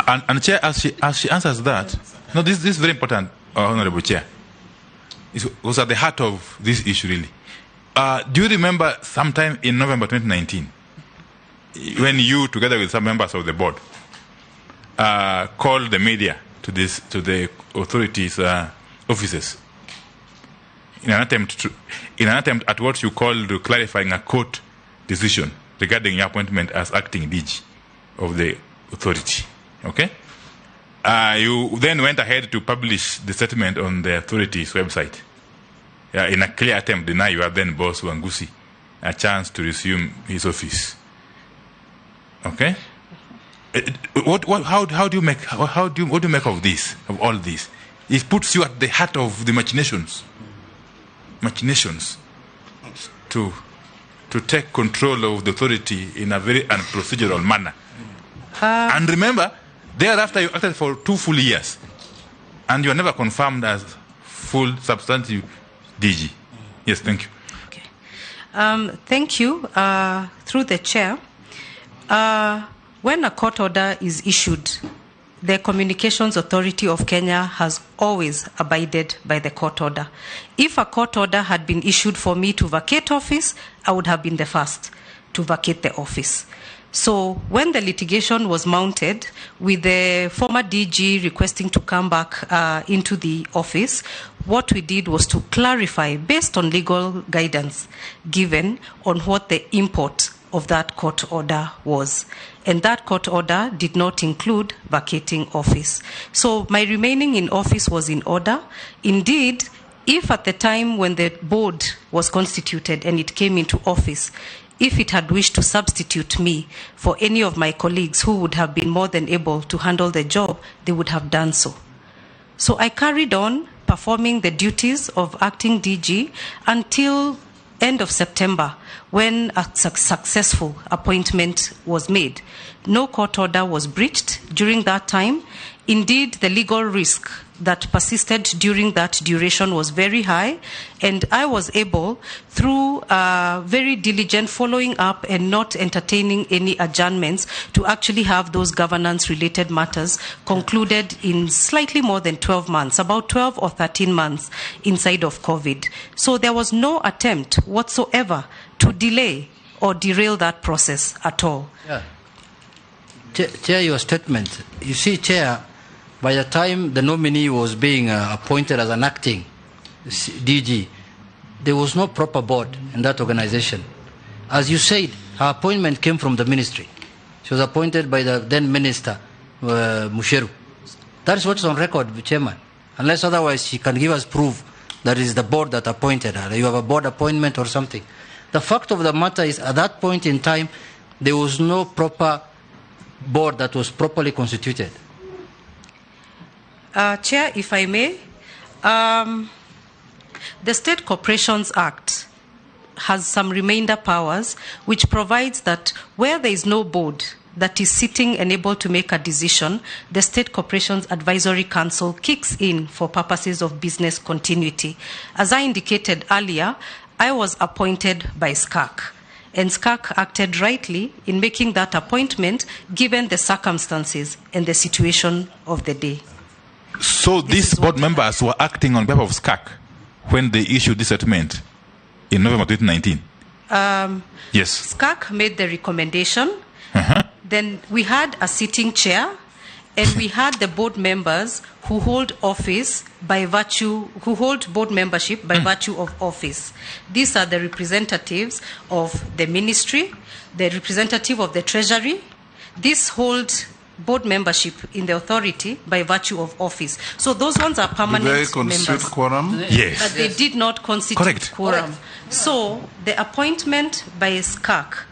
And Chair, as she answers that, no, this is very important, Honorable Chair. It was at the heart of this issue, really. Do you remember sometime in November 2019, when you, together with some members of the board, called the media to the authorities' offices in an attempt at what you called clarifying a court decision regarding your appointment as acting DG of the authority? Okay? You then went ahead to publish the statement on the authority's website. In a clear attempt to deny your then boss, Wangusi, a chance to resume his office. Okay? What do you make of this, of all this? It puts you at the heart of the machinations to take control of the authority in a very unprocedural manner. And remember, thereafter you acted for 2 full years, and you are never confirmed as full substantive DG. Yes, thank you. Okay. Thank you. Through the chair, when a court order is issued, the Communications Authority of Kenya has always abided by the court order. If a court order had been issued for me to vacate office, I would have been the first to vacate the office. So when the litigation was mounted, with the former DG requesting to come back into the office, what we did was to clarify, based on legal guidance given, on what the import of that court order was. And that court order did not include vacating office. So my remaining in office was in order. Indeed, if at the time when the board was constituted and it came into office, if it had wished to substitute me for any of my colleagues who would have been more than able to handle the job, they would have done so. So I carried on performing the duties of acting DG until end of September, when a successful appointment was made. No court order was breached during that time. Indeed, the legal risk that persisted during that duration was very high, and I was able, through very diligent following up and not entertaining any adjournments, to actually have those governance-related matters concluded in slightly more than 12 months, about 12 or 13 months inside of COVID. So there was no attempt whatsoever to delay or derail that process at all. Yeah. Chair, your statement. You see, Chair, by the time the nominee was being appointed as an acting DG, there was no proper board in that organization. As you said, her appointment came from the ministry. She was appointed by the then minister, Mucheru. That is what's on record, Chairman. Unless otherwise she can give us proof that it is the board that appointed her. You have a board appointment or something. The fact of the matter is, at that point in time, there was no proper board that was properly constituted. Chair, if I may, the State Corporations Act has some remainder powers, which provides that where there is no board that is sitting and able to make a decision, the State Corporations Advisory Council kicks in for purposes of business continuity. As I indicated earlier, I was appointed by SCAC, and SCAC acted rightly in making that appointment given the circumstances and the situation of the day. So these board members were acting on behalf of SCAC when they issued this statement in November 2019? Yes. SCAC made the recommendation. Then we had a sitting chair, and we had the board members who hold office by virtue, who hold board membership by virtue of office. These are the representatives of the ministry, the representative of the treasury. These hold board membership in the authority by virtue of office. So those ones are permanent members. Did they constitute quorum? Yes. But they did not constitute quorum. Correct. So the appointment by SCAC,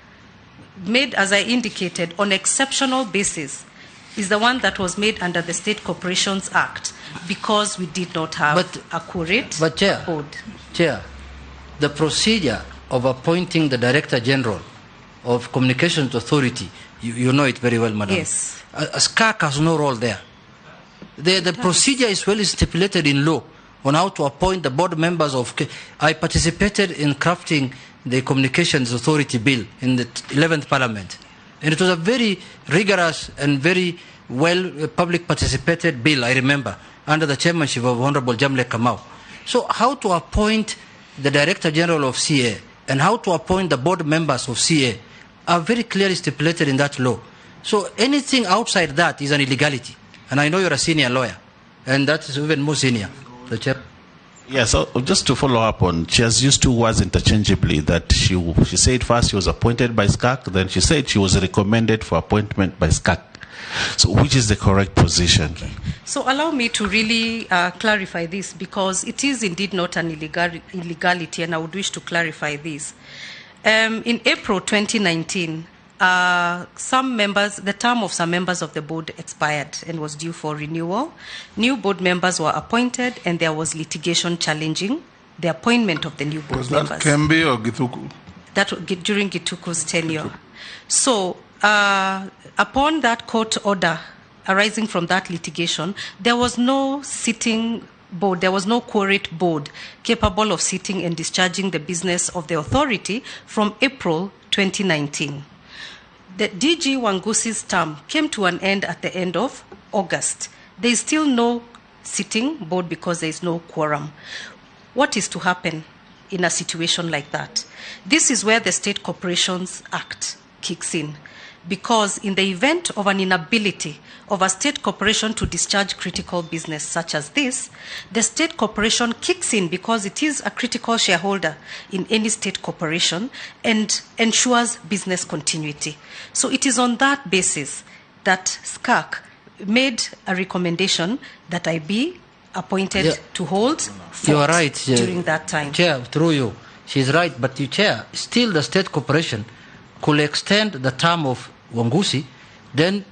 made, as I indicated, on exceptional basis, is the one that was made under the State Corporations Act, because we did not have a quorate board. Chair, the procedure of appointing the Director General of Communications Authority, you know it very well, madam. Yes. SCAC has no role there. The procedure is well stipulated in law on how to appoint the board members of... I participated in crafting the Communications Authority Bill in the 11th Parliament. And it was a very rigorous and very well public participated bill, I remember, under the chairmanship of Honorable Jamle Kamau. So how to appoint the Director General of CA and how to appoint the board members of CA are very clearly stipulated in that law. So anything outside that is an illegality. And I know you're a senior lawyer, and that is even more senior. The chair. Yeah, so just to follow up on, she has used two words interchangeably, that she said first she was appointed by SCAC, then she said she was recommended for appointment by SCAC. So which is the correct position? Okay. So allow me to really clarify this, because it is indeed not an illegality, and I would wish to clarify this. In April 2019, some members, the term of some members of the board expired and was due for renewal. New board members were appointed, and there was litigation challenging the appointment of the new board was members. Was that Kembi or Gituku? That during Gituku's tenure. So upon that court order arising from that litigation, there was no sitting board, there was no quorate board capable of sitting and discharging the business of the authority from April 2019. The DG Wangusi's term came to an end at the end of August. There is still no sitting board because there is no quorum. What is to happen in a situation like that? This is where the State Corporations Act kicks in, because in the event of an inability of a state corporation to discharge critical business such as this, the state corporation kicks in because it is a critical shareholder in any state corporation and ensures business continuity. So it is on that basis that SCAC made a recommendation that I be appointed to hold You are right, during that time. Chair, through you. She's right, but you, Chair, still the state corporation could extend the term of Wangusi, then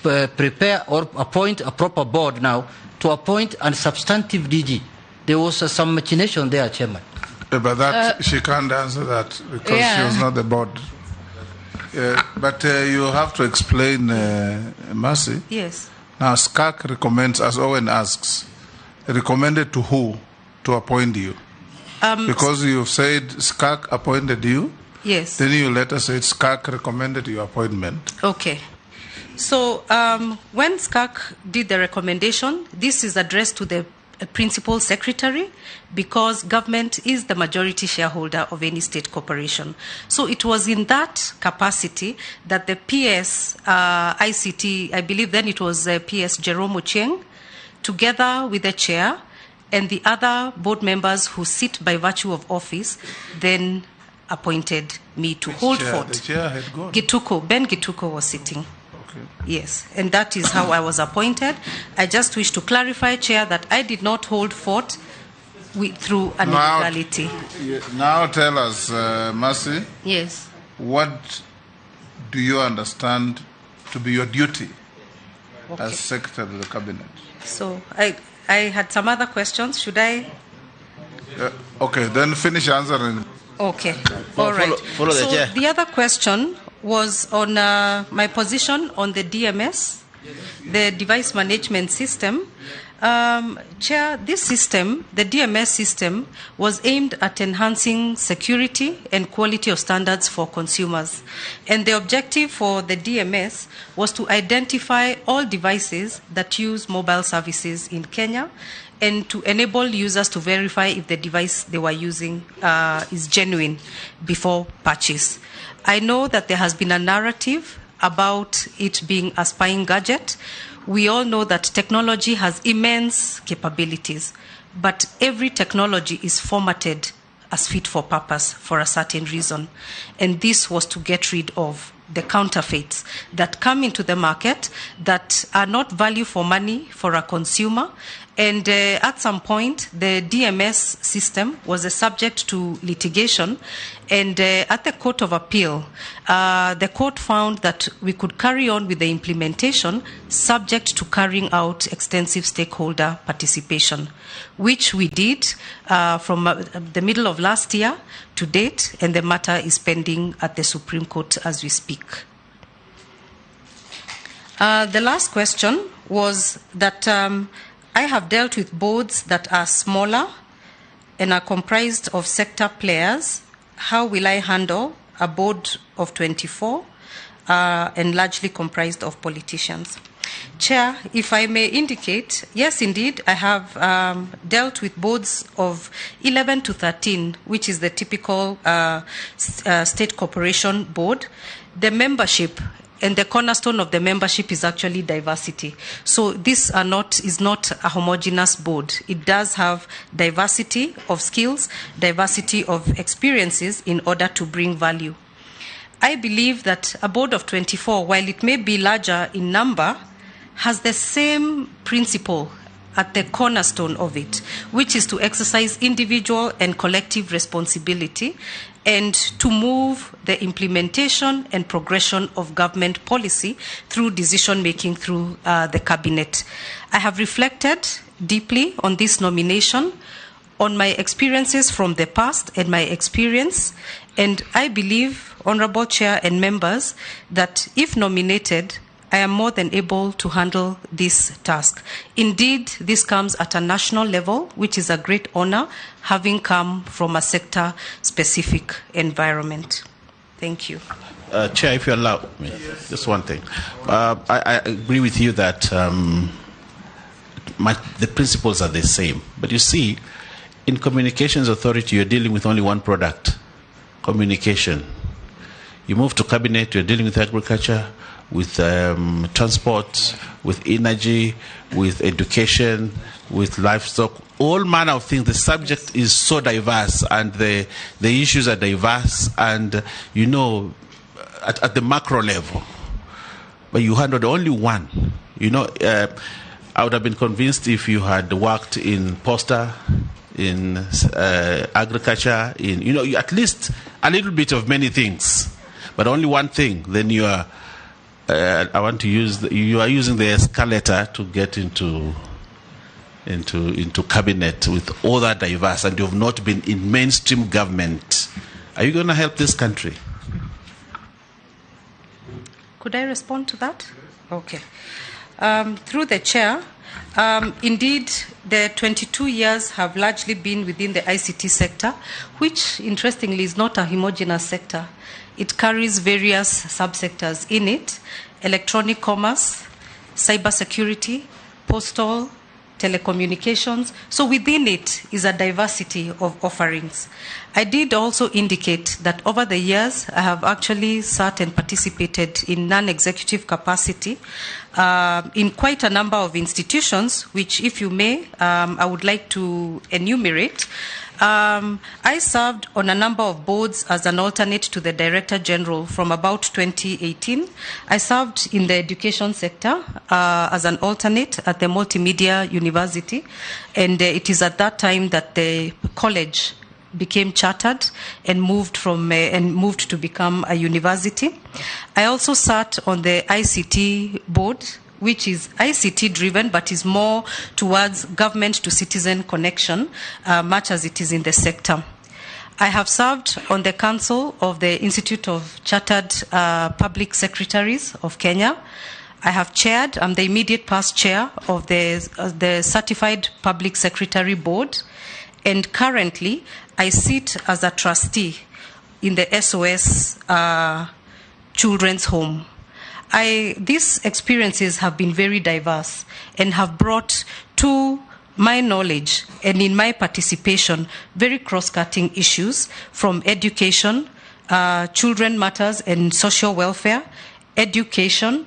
prepare or appoint a proper board now to appoint a substantive DG. There was some machination there, Chairman. Yeah, but that she can't answer that because she was not the board. But you have to explain, Mercy. Yes. Now, SCAC recommends, as Owen asks, recommended to who to appoint you? Because you've said SCAC appointed you. Yes. Then you later said SCAC recommended your appointment. Okay. So when SCAC did the recommendation, this is addressed to the principal secretary because government is the majority shareholder of any state corporation. So it was in that capacity that the PS ICT, I believe then it was PS Jerome Ochieng, together with the chair and the other board members who sit by virtue of office, then appointed me to hold chair? Fort. The chair had gone. Gituku, Ben Gituku was sitting. Okay. Yes, and that is how I was appointed. I just wish to clarify, Chair, that I did not hold fort through an illegality. Now tell us, Mercy. Yes. What do you understand to be your duty as Secretary of the Cabinet? So I had some other questions. Should I? Okay, then finish answering. Okay. All right. Follow the so chair. The other question was on my position on the DMS, the device management system. Chair, this system, the DMS system, was aimed at enhancing security and quality of standards for consumers. And the objective for the DMS was to identify all devices that use mobile services in Kenya and to enable users to verify if the device they were using is genuine before purchase. I know that there has been a narrative about it being a spying gadget. We all know that technology has immense capabilities, but every technology is formatted as fit for purpose for a certain reason. And this was to get rid of the counterfeits that come into the market that are not value for money for a consumer. And at some point, the DMS system was a subject to litigation. And at the Court of Appeal, the court found that we could carry on with the implementation subject to carrying out extensive stakeholder participation, which we did from the middle of last year to date, and the matter is pending at the Supreme Court as we speak. The last question was that I have dealt with boards that are smaller and are comprised of sector players. How will I handle a board of 24 and largely comprised of politicians? Chair, if I may indicate, yes, indeed, I have dealt with boards of 11 to 13, which is the typical state corporation board. The membership and the cornerstone of the membership is actually diversity. So this is not a homogeneous board. It does have diversity of skills, diversity of experiences in order to bring value. I believe that a board of 24, while it may be larger in number, has the same principle at the cornerstone of it, which is to exercise individual and collective responsibility and to move the implementation and progression of government policy through decision-making through the cabinet. I have reflected deeply on this nomination, on my experiences from the past and my experience, and I believe, Honorable Chair and members, that if nominated, I am more than able to handle this task. Indeed, this comes at a national level, which is a great honor, having come from a sector-specific environment. Thank you. Chair, if you allow me, yes. Just one thing. I agree with you that the principles are the same. But you see, in Communications Authority, you're dealing with only one product, communication. You move to cabinet, you're dealing with agriculture, with transport, with energy, with education, with livestock, all manner of things. The subject is so diverse and the issues are diverse and, you know, at the macro level. But you handled only one. You know, I would have been convinced if you had worked in Posta, in agriculture, in, you know, at least a little bit of many things. But only one thing, then you are... I want to use you are using the escalator to get into cabinet with all that diverse, and you've not been in mainstream government. Are you going to help this country? Could I respond to that? Okay. Through the chair, indeed, the 22 years have largely been within the ICT sector, which interestingly is not a homogeneous sector. It carries various subsectors in it: electronic commerce, cybersecurity, postal, telecommunications. So within it is a diversity of offerings. I did also indicate that over the years, I have actually sat and participated in non-executive capacity in quite a number of institutions, which, if you may, I would like to enumerate. I served on a number of boards as an alternate to the Director General from about 2018. I served in the education sector as an alternate at the Multimedia University, and it is at that time that the college became chartered and moved from and moved to become a university. I also sat on the ICT board, which is ICT driven, but is more towards government to citizen connection, much as it is in the sector. I have served on the council of the Institute of Chartered Public Secretaries of Kenya. I have chaired, I'm the immediate past chair of the Certified Public Secretary Board, and currently I sit as a trustee in the SOS Children's Home. These experiences have been very diverse and have brought to my knowledge and in my participation very cross-cutting issues from education, children matters and social welfare, education,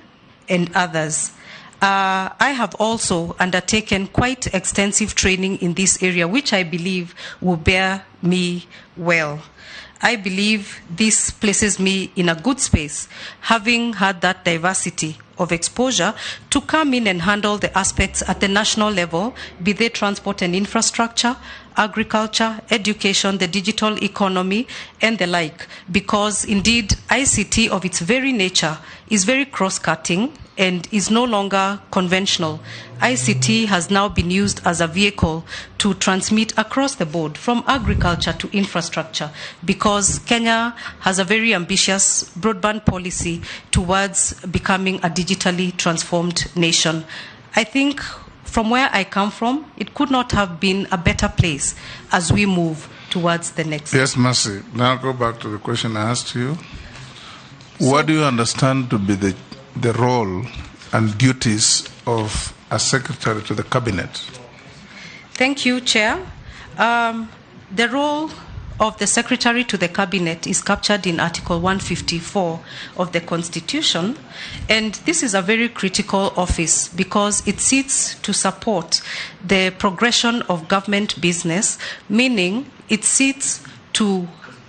and others. I have also undertaken quite extensive training in this area, which I believe will bear me well. I believe this places me in a good space, having had that diversity of exposure to come in and handle the aspects at the national level, be they transport and infrastructure, agriculture, education, the digital economy, and the like, because indeed ICT of its very nature is very cross-cutting and is no longer conventional. ICT has now been used as a vehicle to transmit across the board, from agriculture to infrastructure, because Kenya has a very ambitious broadband policy towards becoming a digitally transformed nation. I think from where I come from, it could not have been a better place as we move towards the next. Yes, Mercy. Now go back to the question I asked you. What do you understand to be the role and duties of a secretary to the cabinet? Thank you, Chair. The role of the secretary to the cabinet is captured in Article 154 of the Constitution, and this is a very critical office because it sits to support the progression of government business, meaning it sits to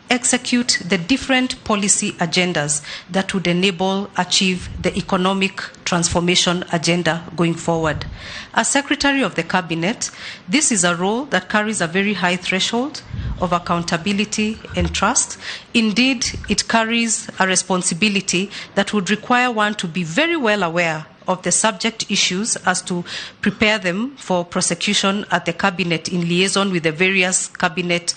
execute the different policy agendas that would enable achieve the economic transformation agenda going forward. As Secretary of the Cabinet, this is a role that carries a very high threshold of accountability and trust. Indeed, it carries a responsibility that would require one to be very well aware of the subject issues as to prepare them for prosecution at the cabinet in liaison with the various cabinet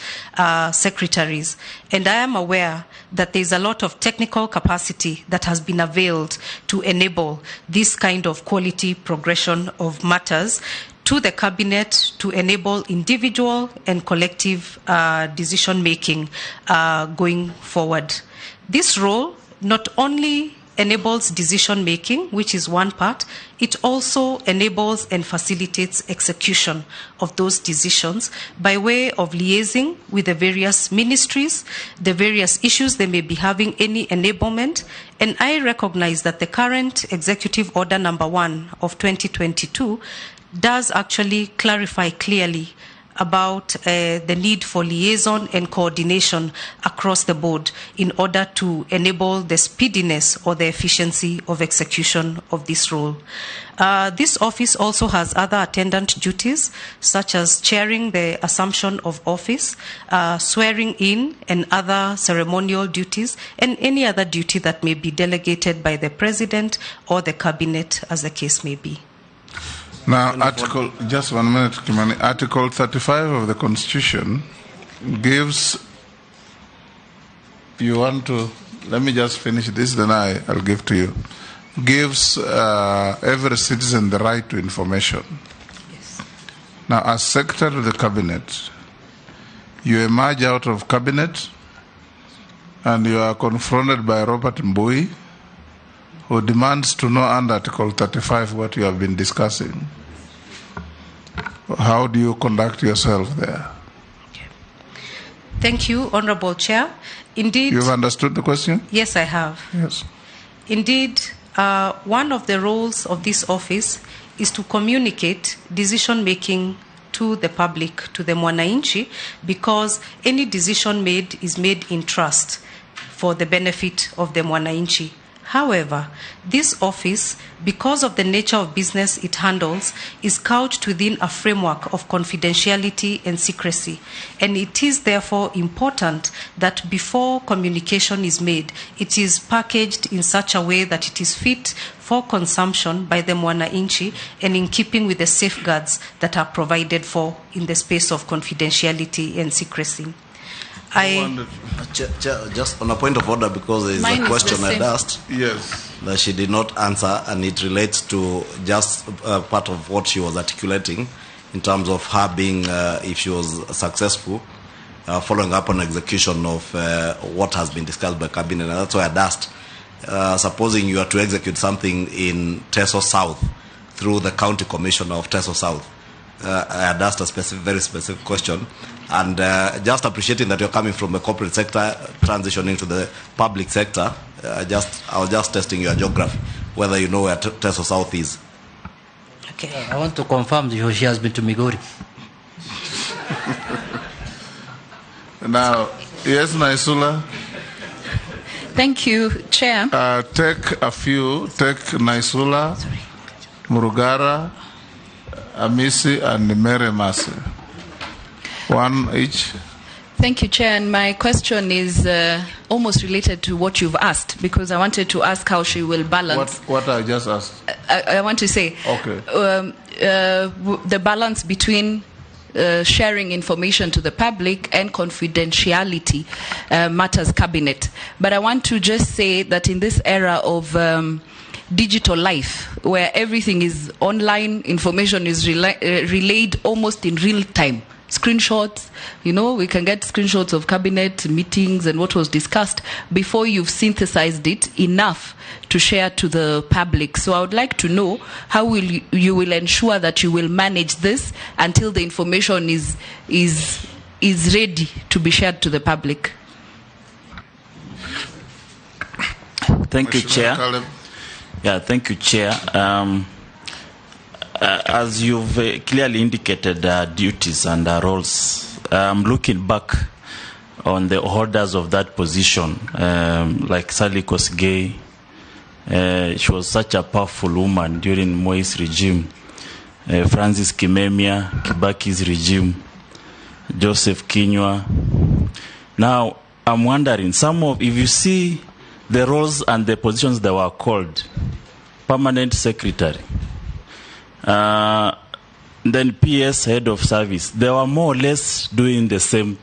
secretaries. And I am aware that there is a lot of technical capacity that has been availed to enable this kind of quality progression of matters to the cabinet to enable individual and collective decision-making going forward. This role not only enables decision-making, which is one part, it also enables and facilitates execution of those decisions by way of liaising with the various ministries, the various issues they may be having, any enablement. And I recognize that the current Executive Order Number 1 of 2022 does actually clarify clearly about the need for liaison and coordination across the board in order to enable the speediness or the efficiency of execution of this role. This office also has other attendant duties, such as chairing the assumption of office, swearing in and other ceremonial duties, and any other duty that may be delegated by the president or the cabinet, as the case may be. Now, Article, just 1 minute, Kimani. Article 35 of the Constitution gives, you want to, let me just finish this, then I'll give to you. Gives every citizen the right to information. Yes. Now, as Secretary of the Cabinet, you emerge out of Cabinet and you are confronted by Robert Mbui, who demands to know under Article 35 what you have been discussing. How do you conduct yourself there? Okay. Thank you, Honorable Chair. Indeed... You've understood the question? Yes, I have. Yes. Indeed, one of the roles of this office is to communicate decision-making to the public, to the mwananchi, because any decision made is made in trust for the benefit of the mwananchi. However, this office, because of the nature of business it handles, is couched within a framework of confidentiality and secrecy. And it is therefore important that before communication is made, it is packaged in such a way that it is fit for consumption by the mwananchi and in keeping with the safeguards that are provided for in the space of confidentiality and secrecy. Just on a point of order, because there is a question I asked. Yes. That she did not answer, and it relates to just part of what she was articulating in terms of her being, if she was successful, following up on execution of what has been discussed by Cabinet. And that's why I'd asked, supposing you are to execute something in Teso South through the County Commissioner of Teso South, I had asked a specific, very specific question, and just appreciating that you're coming from the corporate sector, transitioning to the public sector, I was just testing your geography, whether you know where Teso South is. Okay. I want to confirm that she has been to Migori. Now, yes, Naisula. Thank you, Chair. Take a few. Take Naisula, Murugara, Amisi, and Mary Masi. One each. Thank you, Chair. And my question is almost related to what you've asked, because I wanted to ask how she will balance. What I just asked? I want to say, okay. The balance between sharing information to the public and confidentiality matters cabinet. But I want to just say that in this era of digital life, where everything is online, information is relayed almost in real time. Screenshots, you know, we can get screenshots of cabinet meetings and what was discussed before you've synthesized it enough to share to the public. So I would like to know how will you will ensure that you will manage this until the information is ready to be shared to the public. Thank you, Chair. Yeah, thank you, Chair. As you've clearly indicated, our duties and our roles, looking back on the holders of that position, like Sally Kosgei, she was such a powerful woman during Moi's regime, Francis Kimemia, Kibaki's regime, Joseph Kinyua. Now, I'm wondering, if you see the roles and the positions that were called, permanent secretary, then PS, head of service, they were more or less doing the same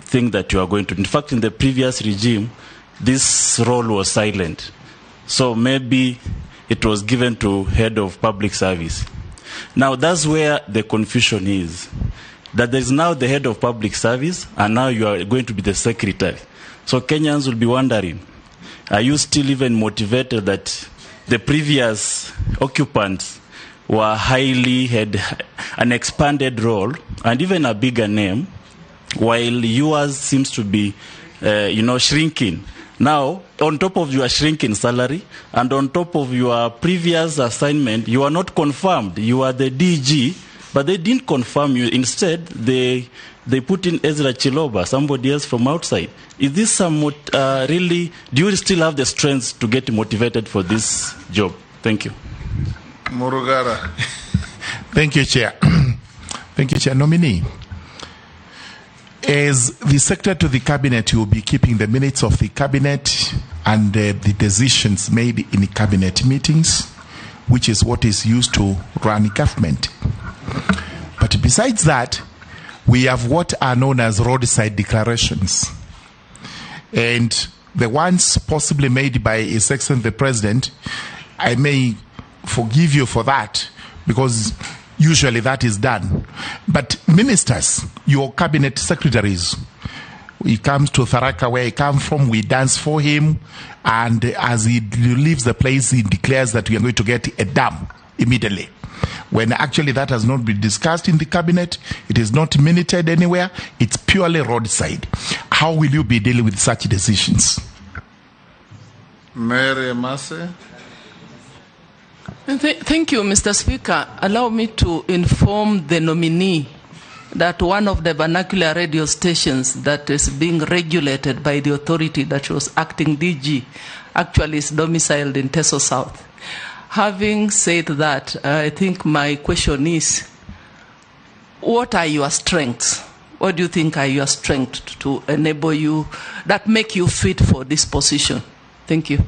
thing that you are going to. In fact, in the previous regime, this role was silent. So maybe it was given to head of public service. Now, that's where the confusion is. That there is now the head of public service, and now you are going to be the secretary. So Kenyans will be wondering, are you still even motivated that the previous occupants were highly, had an expanded role and even a bigger name, while yours seems to be, shrinking. Now, on top of your shrinking salary and on top of your previous assignment, you are not confirmed. You are the DG, but they didn't confirm you. Instead, they put in Ezra Chiloba, somebody else from outside. Is this somewhat really, do you still have the strength to get motivated for this job? Thank you. Murugara. Thank you, Chair. Thank you, Chair. Nominee, as the secretary to the cabinet, you will be keeping the minutes of the cabinet and the decisions made in the cabinet meetings, which is what is used to run government. But besides that, we have what are known as roadside declarations. And the ones possibly made by His Excellency the President, I may forgive you for that, because usually that is done. But ministers, your cabinet secretaries, he comes to Tharaka where he comes from, we dance for him, and as he leaves the place, he declares that we are going to get a dam immediately. When actually that has not been discussed in the cabinet, it is not minuted anywhere, it's purely roadside. How will you be dealing with such decisions? Mary Mase. Thank you, Mr. Speaker. Allow me to inform the nominee that one of the vernacular radio stations that is being regulated by the authority that was acting DG actually is domiciled in Teso South. Having said that, I think my question is, what are your strengths? What do you think are your strengths to enable you, that make you fit for this position? Thank you.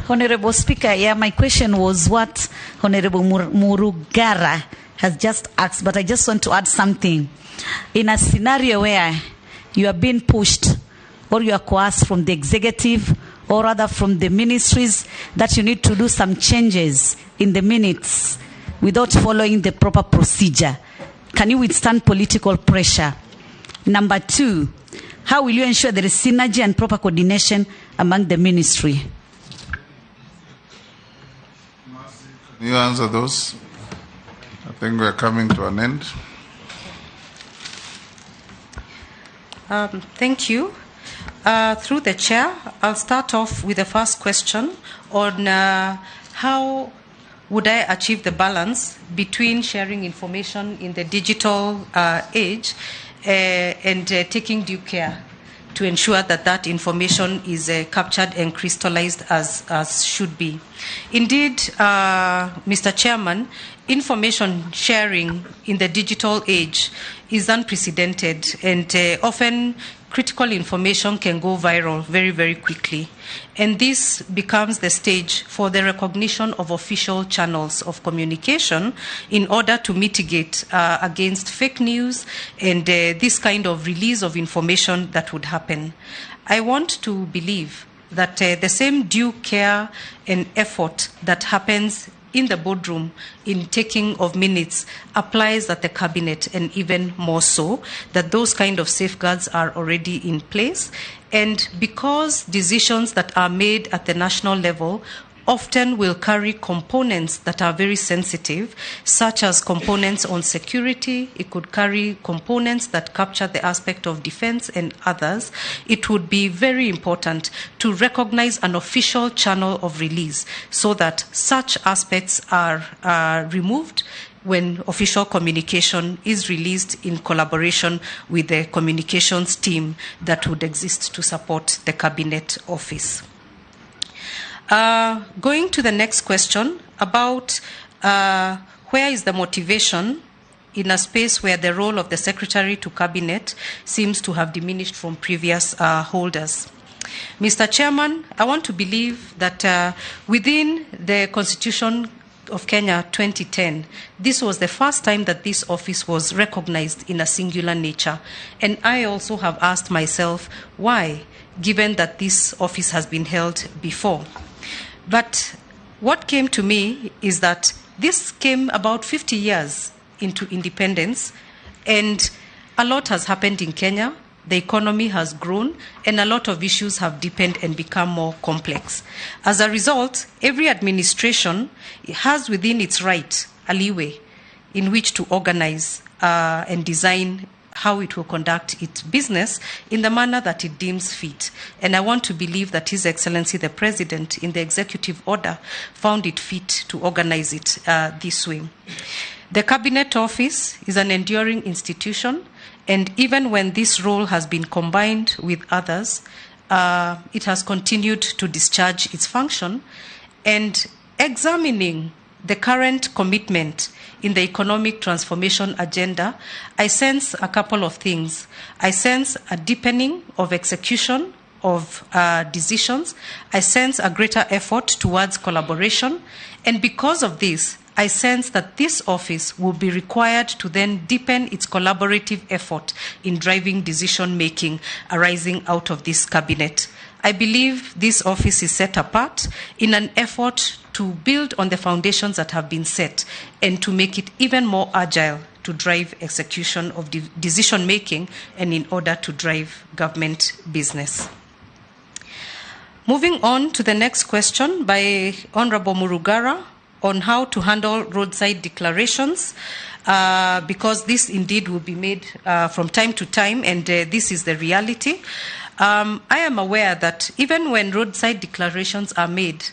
Honorable Speaker, yeah, my question was what Honorable Murugara has just asked, but I just want to add something. In a scenario where you are being pushed or you are coerced from the executive or rather from the ministries that you need to do some changes in the minutes without following the proper procedure, can you withstand political pressure? Number two, how will you ensure there is synergy and proper coordination among the ministry? Can you answer those? I think we are coming to an end. Thank you. Through the chair, I'll start off with the first question on how would I achieve the balance between sharing information in the digital age and taking due care to ensure that that information is captured and crystallized as should be. Indeed, Mr. Chairman, information sharing in the digital age is unprecedented, and often critical information can go viral very, very quickly. And this becomes the stage for the recognition of official channels of communication in order to mitigate against fake news and this kind of release of information that would happen. I want to believe that the same due care and effort that happens in the boardroom in taking of minutes applies at the cabinet, and even more so, that those kind of safeguards are already in place. And because decisions that are made at the national level often will carry components that are very sensitive, such as components on security. It could carry components that capture the aspect of defense and others. It would be very important to recognize an official channel of release so that such aspects are removed when official communication is released in collaboration with the communications team that would exist to support the Cabinet Office. Going to the next question about where is the motivation in a space where the role of the Secretary to Cabinet seems to have diminished from previous holders. Mr. Chairman, I want to believe that within the Constitution of Kenya 2010, this was the first time that this office was recognized in a singular nature. And I also have asked myself why, given that this office has been held before. But what came to me is that this came about 50 years into independence, and a lot has happened in Kenya. The economy has grown, and a lot of issues have deepened and become more complex. As a result, every administration has within its right a leeway in which to organize and design how it will conduct its business in the manner that it deems fit. And I want to believe that His Excellency the President, in the executive order, found it fit to organize it this way. The Cabinet Office is an enduring institution, and even when this role has been combined with others, it has continued to discharge its function. And examining the current commitment in the economic transformation agenda, I sense a couple of things. I sense a deepening of execution of decisions. I sense a greater effort towards collaboration. And because of this, I sense that this office will be required to then deepen its collaborative effort in driving decision-making arising out of this cabinet. I believe this office is set apart in an effort to build on the foundations that have been set and to make it even more agile to drive execution of decision-making and in order to drive government business. Moving on to the next question by Honorable Murugara on how to handle roadside declarations, because this indeed will be made from time to time, and this is the reality. I am aware that even when roadside declarations are made,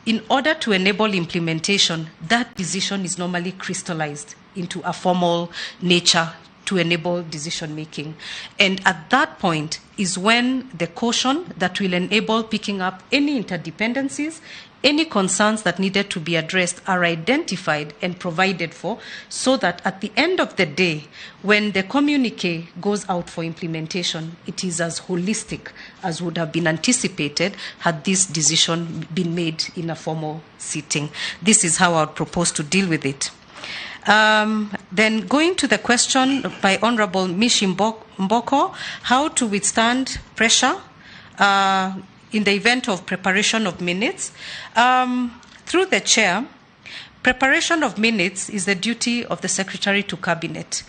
in order to enable implementation, that decision is normally crystallized into a formal nature to enable decision-making. And at that point is when the caution that will enable picking up any interdependencies, any concerns that needed to be addressed are identified and provided for, so that at the end of the day, when the communique goes out for implementation, it is as holistic as would have been anticipated had this decision been made in a formal sitting. This is how I would propose to deal with it. Then going to the question by Honorable Mishi Mboko, how to withstand pressure in the event of preparation of minutes. Through the chair, preparation of minutes is the duty of the Secretary to Cabinet.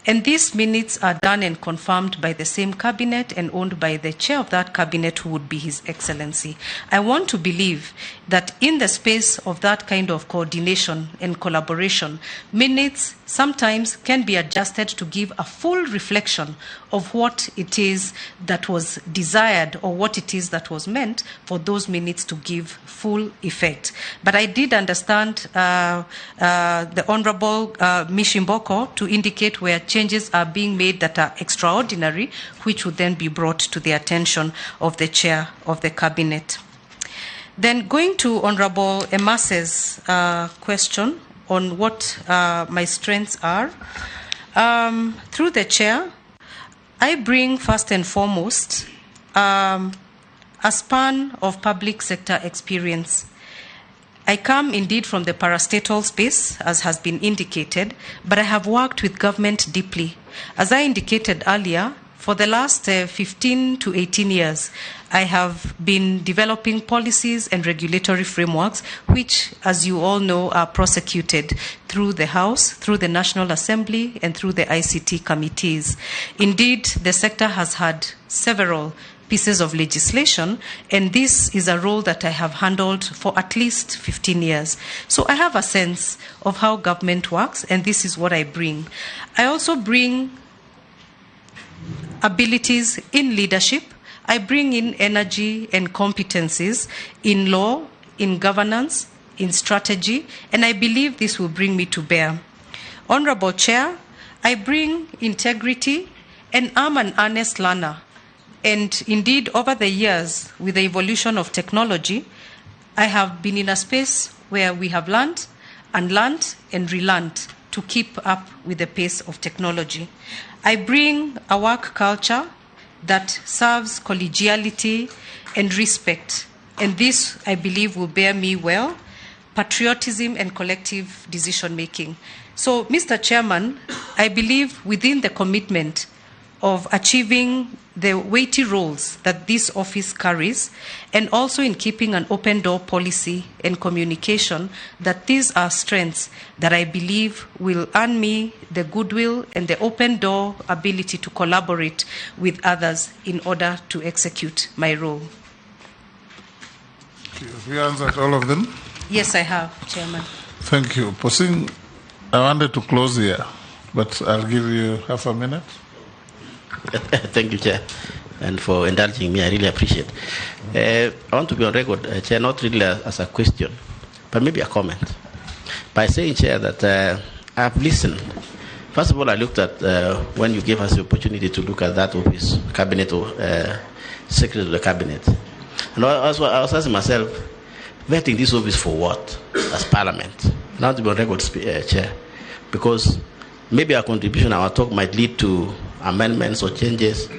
And these minutes are done and confirmed by the same cabinet and owned by the chair of that cabinet, who would be His Excellency. I want to believe that in the space of that kind of coordination and collaboration, minutes sometimes can be adjusted to give a full reflection of what it is that was desired or what it is that was meant for those minutes to give full effect. But I did understand the Honorable Mishi Mboko to indicate where changes are being made that are extraordinary, which would then be brought to the attention of the chair of the cabinet. Then going to Honorable Emase's question on what my strengths are, through the chair, I bring first and foremost a span of public sector experience. I come indeed from the parastatal space, as has been indicated, but I have worked with government deeply. As I indicated earlier, for the last 15 to 18 years, I have been developing policies and regulatory frameworks, which, as you all know, are prosecuted through the House, through the National Assembly, and through the ICT committees. Indeed, the sector has had several pieces of legislation, and this is a role that I have handled for at least 15 years. So I have a sense of how government works, and this is what I bring. I also bring abilities in leadership. I bring in energy and competencies in law, in governance, in strategy, and I believe this will bring me to bear. Honorable Chair, I bring integrity and I'm an earnest learner. And indeed, over the years, with the evolution of technology, I have been in a space where we have learned and learned and relearned to keep up with the pace of technology. I bring a work culture that serves collegiality and respect. And this, I believe, will bear me well, patriotism and collective decision-making. So, Mr. Chairman, I believe within the commitment of achieving the weighty roles that this office carries, and also in keeping an open door policy and communication, that these are strengths that I believe will earn me the goodwill and the open door ability to collaborate with others in order to execute my role. Have you answered all of them? Yes, I have, Chairman. Thank you. Pkosing, I wanted to close here, but I'll give you half a minute. Thank you, Chair, and for indulging me. I really appreciate it. I want to be on record, Chair, not really as a question, but maybe a comment. By saying, Chair, that I've listened. First of all, I looked at when you gave us the opportunity to look at that office, cabinet, or secretary of the cabinet. And I was asking myself, vetting this office for what as Parliament? And I want to be on record, Chair, because maybe our contribution, our talk might lead to amendments or changes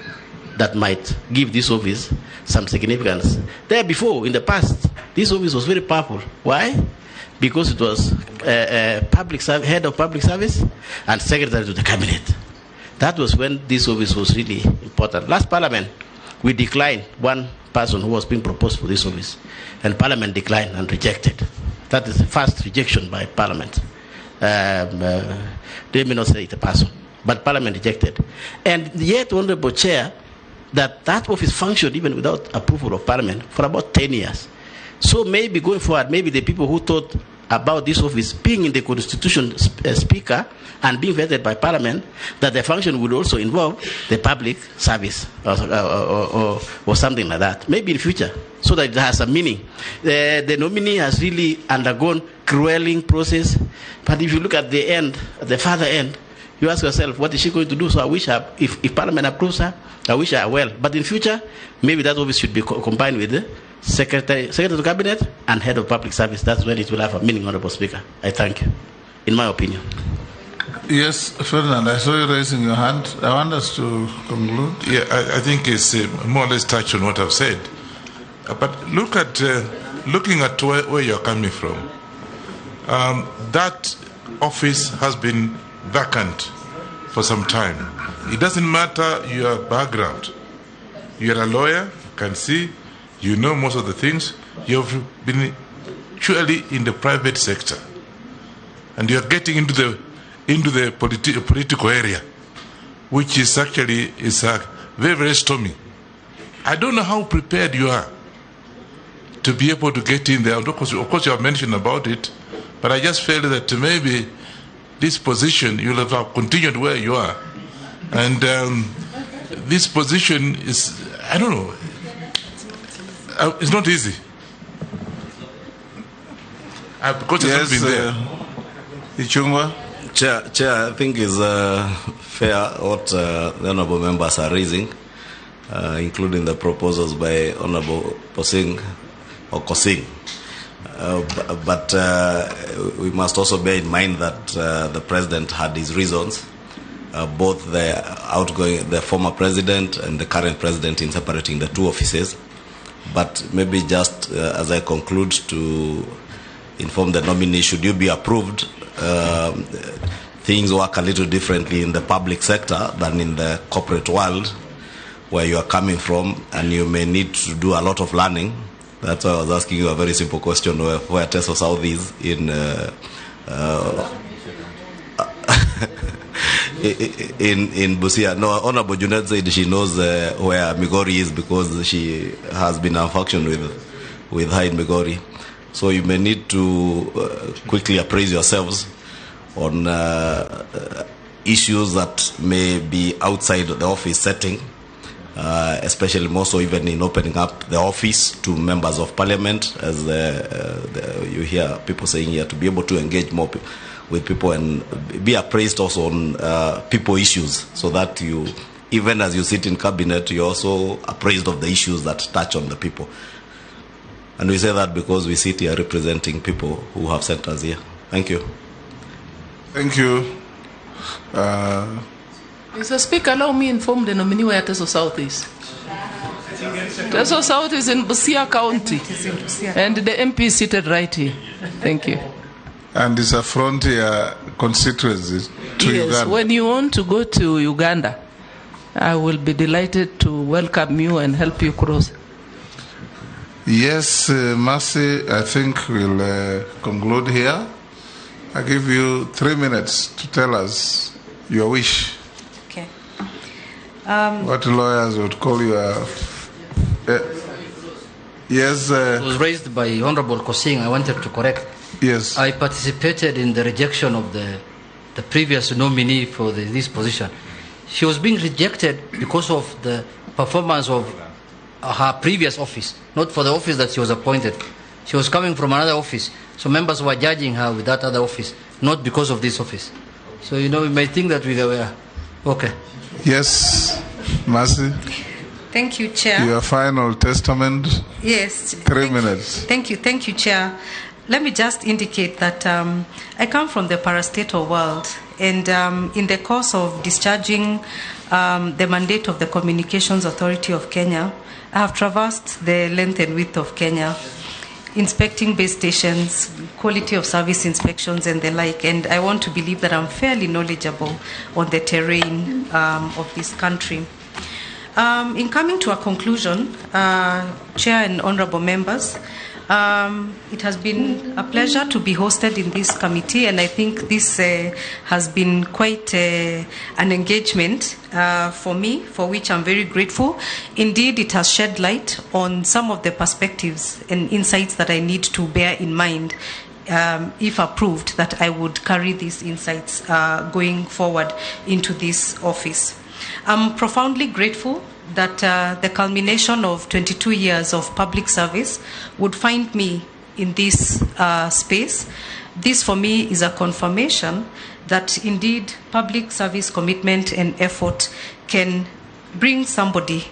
that might give this office some significance. There before, in the past, this office was very powerful. Why? Because it was head of public service and secretary to the cabinet. That was when this office was really important. Last Parliament, we declined one person who was being proposed for this office, and Parliament declined and rejected. That is the first rejection by Parliament. They may not say it's a person, but Parliament rejected. And yet, Honorable Chair, that office functioned even without approval of Parliament for about 10 years. So maybe going forward, maybe the people who thought about this office being in the Constitution speaker and being vetted by Parliament, that the function would also involve the public service or something like that. Maybe in future, so that it has a meaning. The nominee has really undergone grueling process, but if you look at the end, at the farther end, you ask yourself, what is she going to do? So I wish her, if Parliament approves her, I wish her well. But in future, maybe that office should be combined with the Secretary to Cabinet and Head of Public Service. That's when it will have a meaning, Honorable Speaker. I thank you, in my opinion. Yes, Ferdinand, I saw you raising your hand. I want us to conclude. Yeah, I think it's more or less touched on what I've said. But look at, looking at where you're coming from, that office has been vacant for some time. It doesn't matter your background. You're a lawyer, you can see, you know most of the things. You've been surely in the private sector. And you're getting into the political area, which is actually very, very stormy. I don't know how prepared you are to be able to get in there. Of course, you have mentioned about it, but I just feel that maybe this position, you'll have continued where you are. And this position is, I don't know, it's not easy. Because it's not been there. Ichung'wah? Chair, I think it's fair what the honourable members are raising, including the proposals by Honourable Pkosing or Pkosing. But we must also bear in mind that the president had his reasons, both the former president and the current president, in separating the two offices. But maybe just as I conclude, to inform the nominee, should you be approved, things work a little differently in the public sector than in the corporate world where you are coming from, and you may need to do a lot of learning. That's why I was asking you a very simple question, where Teso South is in in Busia. No, Honorable Junet said she knows where Migori is because she has been in function with her in Migori. So you may need to quickly appraise yourselves on issues that may be outside the office setting, especially more so even in opening up the office to members of parliament, as you hear people saying here, to be able to engage more with people and be appraised also on people issues, so that you, even as you sit in cabinet, you're also appraised of the issues that touch on the people. And we say that because we sit here representing people who have sent us here. Thank you. Thank you. Mr. Speaker, allow me inform the nominee where Teso South is. Teso South is in Busia County. And the MP is seated right here. Thank you. And it's a frontier constituency to yes, Uganda. When you want to go to Uganda, I will be delighted to welcome you and help you cross. Yes, Mercy, I think we'll conclude here. I give you 3 minutes to tell us your wish. Okay. What lawyers would call your... yes. It was raised by Honorable Pkosing. I wanted to correct. Yes. I participated in the rejection of the previous nominee for this position. She was being rejected because of the performance of her previous office, not for the office that she was appointed. She was coming from another office, so members were judging her with that other office, not because of this office. So, you know, we may think that we were... Okay. Yes, Mercy. Thank you, Chair. Your final testament. Yes. 3 minutes. Thank you, Chair. Let me just indicate that I come from the parastatal world, and in the course of discharging the mandate of the Communications Authority of Kenya, I have traversed the length and width of Kenya, inspecting base stations, quality of service inspections and the like, and I want to believe that I'm fairly knowledgeable on the terrain of this country. In coming to a conclusion, Chair and Honorable Members, it has been a pleasure to be hosted in this committee, and I think this has been quite an engagement for me, for which I'm very grateful. Indeed, it has shed light on some of the perspectives and insights that I need to bear in mind, if approved, that I would carry these insights going forward into this office. I'm profoundly grateful that the culmination of 22 years of public service would find me in this space. This, for me, is a confirmation that indeed public service commitment and effort can bring somebody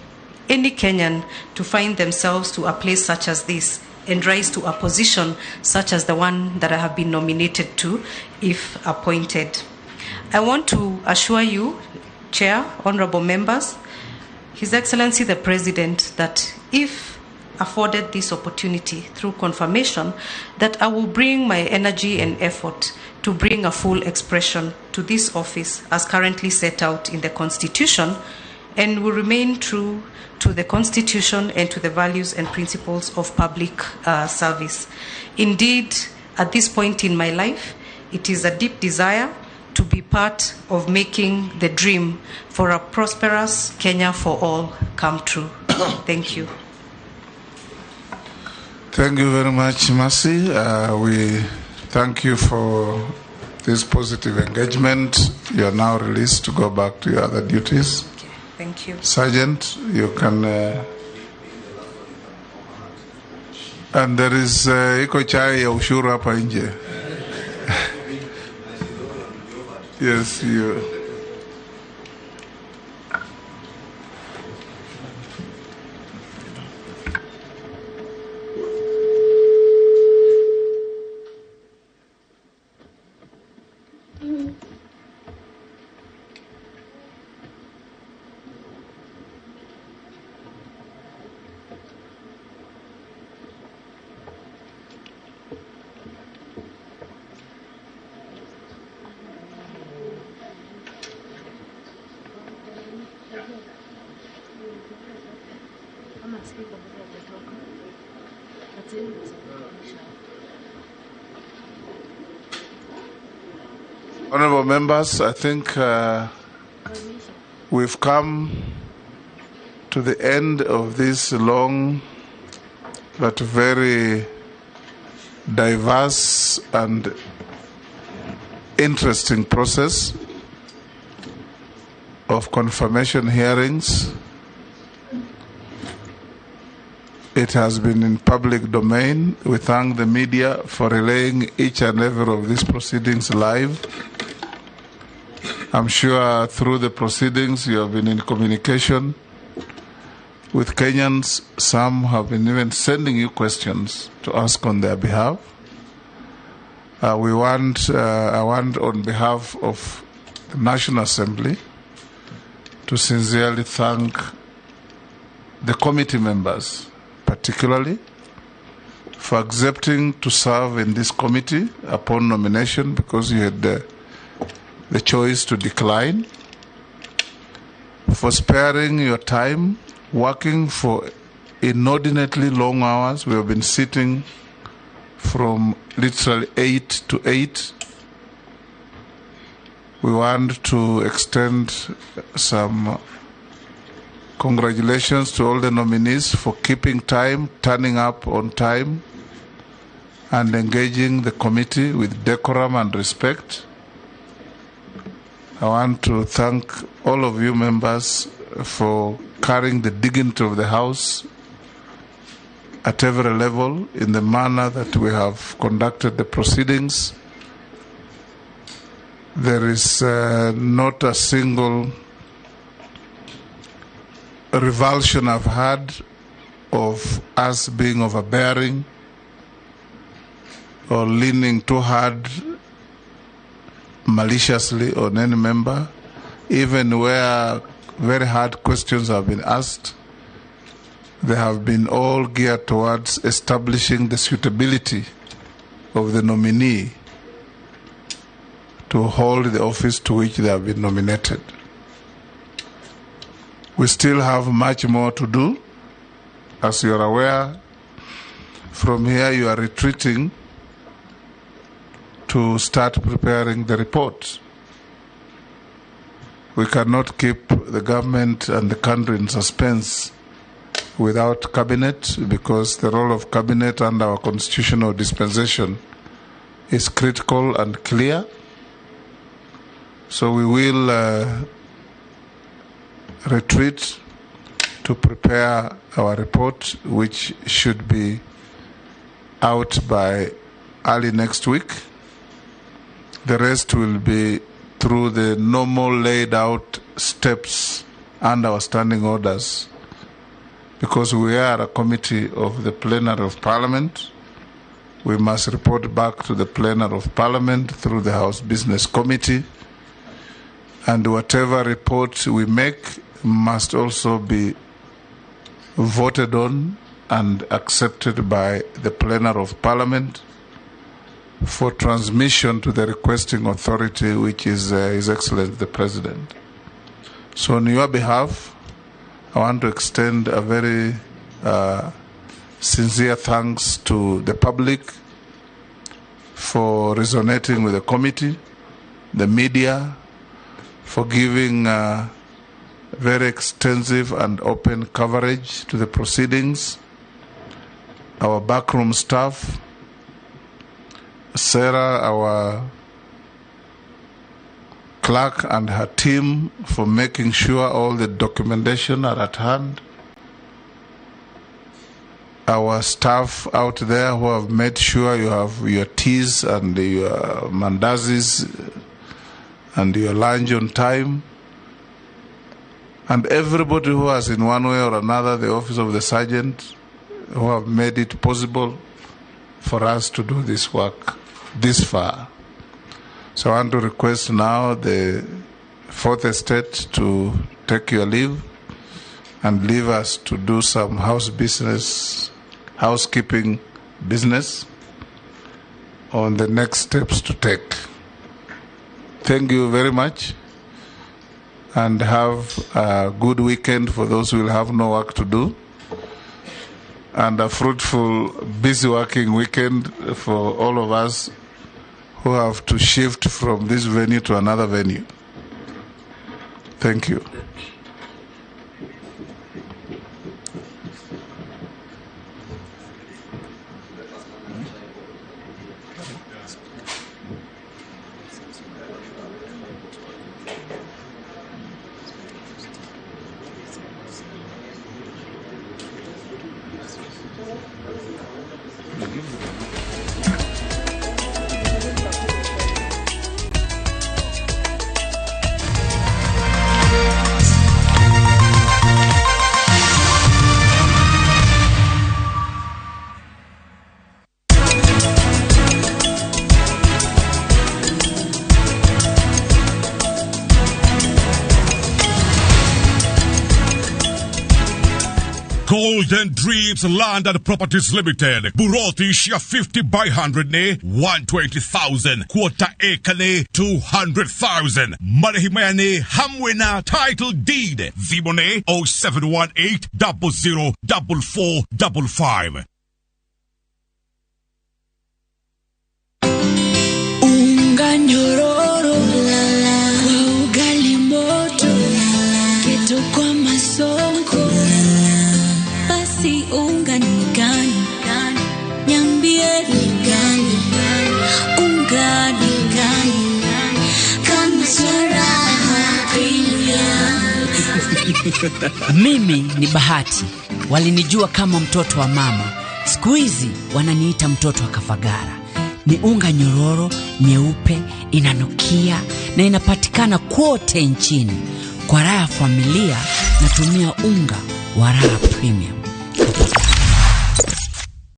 any Kenyan to find themselves to a place such as this and rise to a position such as the one that I have been nominated to if appointed. I want to assure you, Chair, honorable members, His Excellency the President, that if afforded this opportunity through confirmation, that I will bring my energy and effort to bring a full expression to this office as currently set out in the Constitution, and will remain true to the Constitution and to the values and principles of public service. Indeed, at this point in my life, it is a deep desire to be part of making the dream for a prosperous Kenya for all come true. Thank you. Thank you very much, Mercy. We thank you for this positive engagement. You are now released to go back to your other duties. Okay, thank you. Sergeant, you can... and there is iko chai ya ushuru hapa nje. Yes, you... Honorable members, I think we've come to the end of this long but very diverse and interesting process of confirmation hearings. It has been in public domain. We thank the media for relaying each and every of these proceedings live. I'm sure through the proceedings you have been in communication with Kenyans. Some have been even sending you questions to ask on their behalf. I want on behalf of the National Assembly to sincerely thank the committee members, particularly for accepting to serve in this committee upon nomination, because you had the choice to decline, for sparing your time, working for inordinately long hours. We have been sitting from literally 8 to 8. We want to extend some congratulations to all the nominees for keeping time, turning up on time, and engaging the committee with decorum and respect. I want to thank all of you members for carrying the dignity of the House at every level in the manner that we have conducted the proceedings. There is not a single revulsion I've had of us being overbearing or leaning too hard maliciously on any member, even where very hard questions have been asked. They have been all geared towards establishing the suitability of the nominee to hold the office to which they have been nominated. We still have much more to do. As you are aware, from here you are retreating to start preparing the report. We cannot keep the government and the country in suspense without cabinet, because the role of cabinet under our constitutional dispensation is critical and clear. So we will retreat to prepare our report, which should be out by early next week. The rest will be through the normal laid out steps and our standing orders Because we are a committee of the plenary of Parliament, we must report back to the plenary of Parliament through the House Business Committee. And whatever report we make must also be voted on and accepted by the plenary of Parliament for transmission to the requesting authority, which is His Excellency the President. So on your behalf, I want to extend a very sincere thanks to the public for resonating with the committee, the media, for giving very extensive and open coverage to the proceedings, our backroom staff, Sarah, our clerk, and her team for making sure all the documentation are at hand, our staff out there who have made sure you have your teas and your mandazis and your lunch on time, and everybody who has in one way or another the office of the sergeant who have made it possible for us to do this work this far. So I want to request now the Fourth Estate to take your leave and leave us to do some house business, housekeeping business on the next steps to take. Thank you very much, and have a good weekend for those who will have no work to do, and a fruitful, busy working weekend for all of us who have to shift from this venue to another venue. Thank you. Golden Dreams Land and Properties Limited. Buroti share 50 by 100 ne 120,000. Quarter acre ne 200,000. Marehimaya ne hamwe na title deed. Zibone 0718 00 4455. Unga nyororo kwa ugali moto, keto kwa masonko. Basi unga ni gani? Niambie ni gani? Unga ni gani? Kama Raha Premium. Mimi ni Bahati. Walinijua kama mtoto wa mama. Siku hizi wananiita mtoto wa Kafagara. Ni unga nyororo, nyeupe, inanukia na inapatikana kote nchini. Kwa raha ya familia natumia unga wa Raha Premium.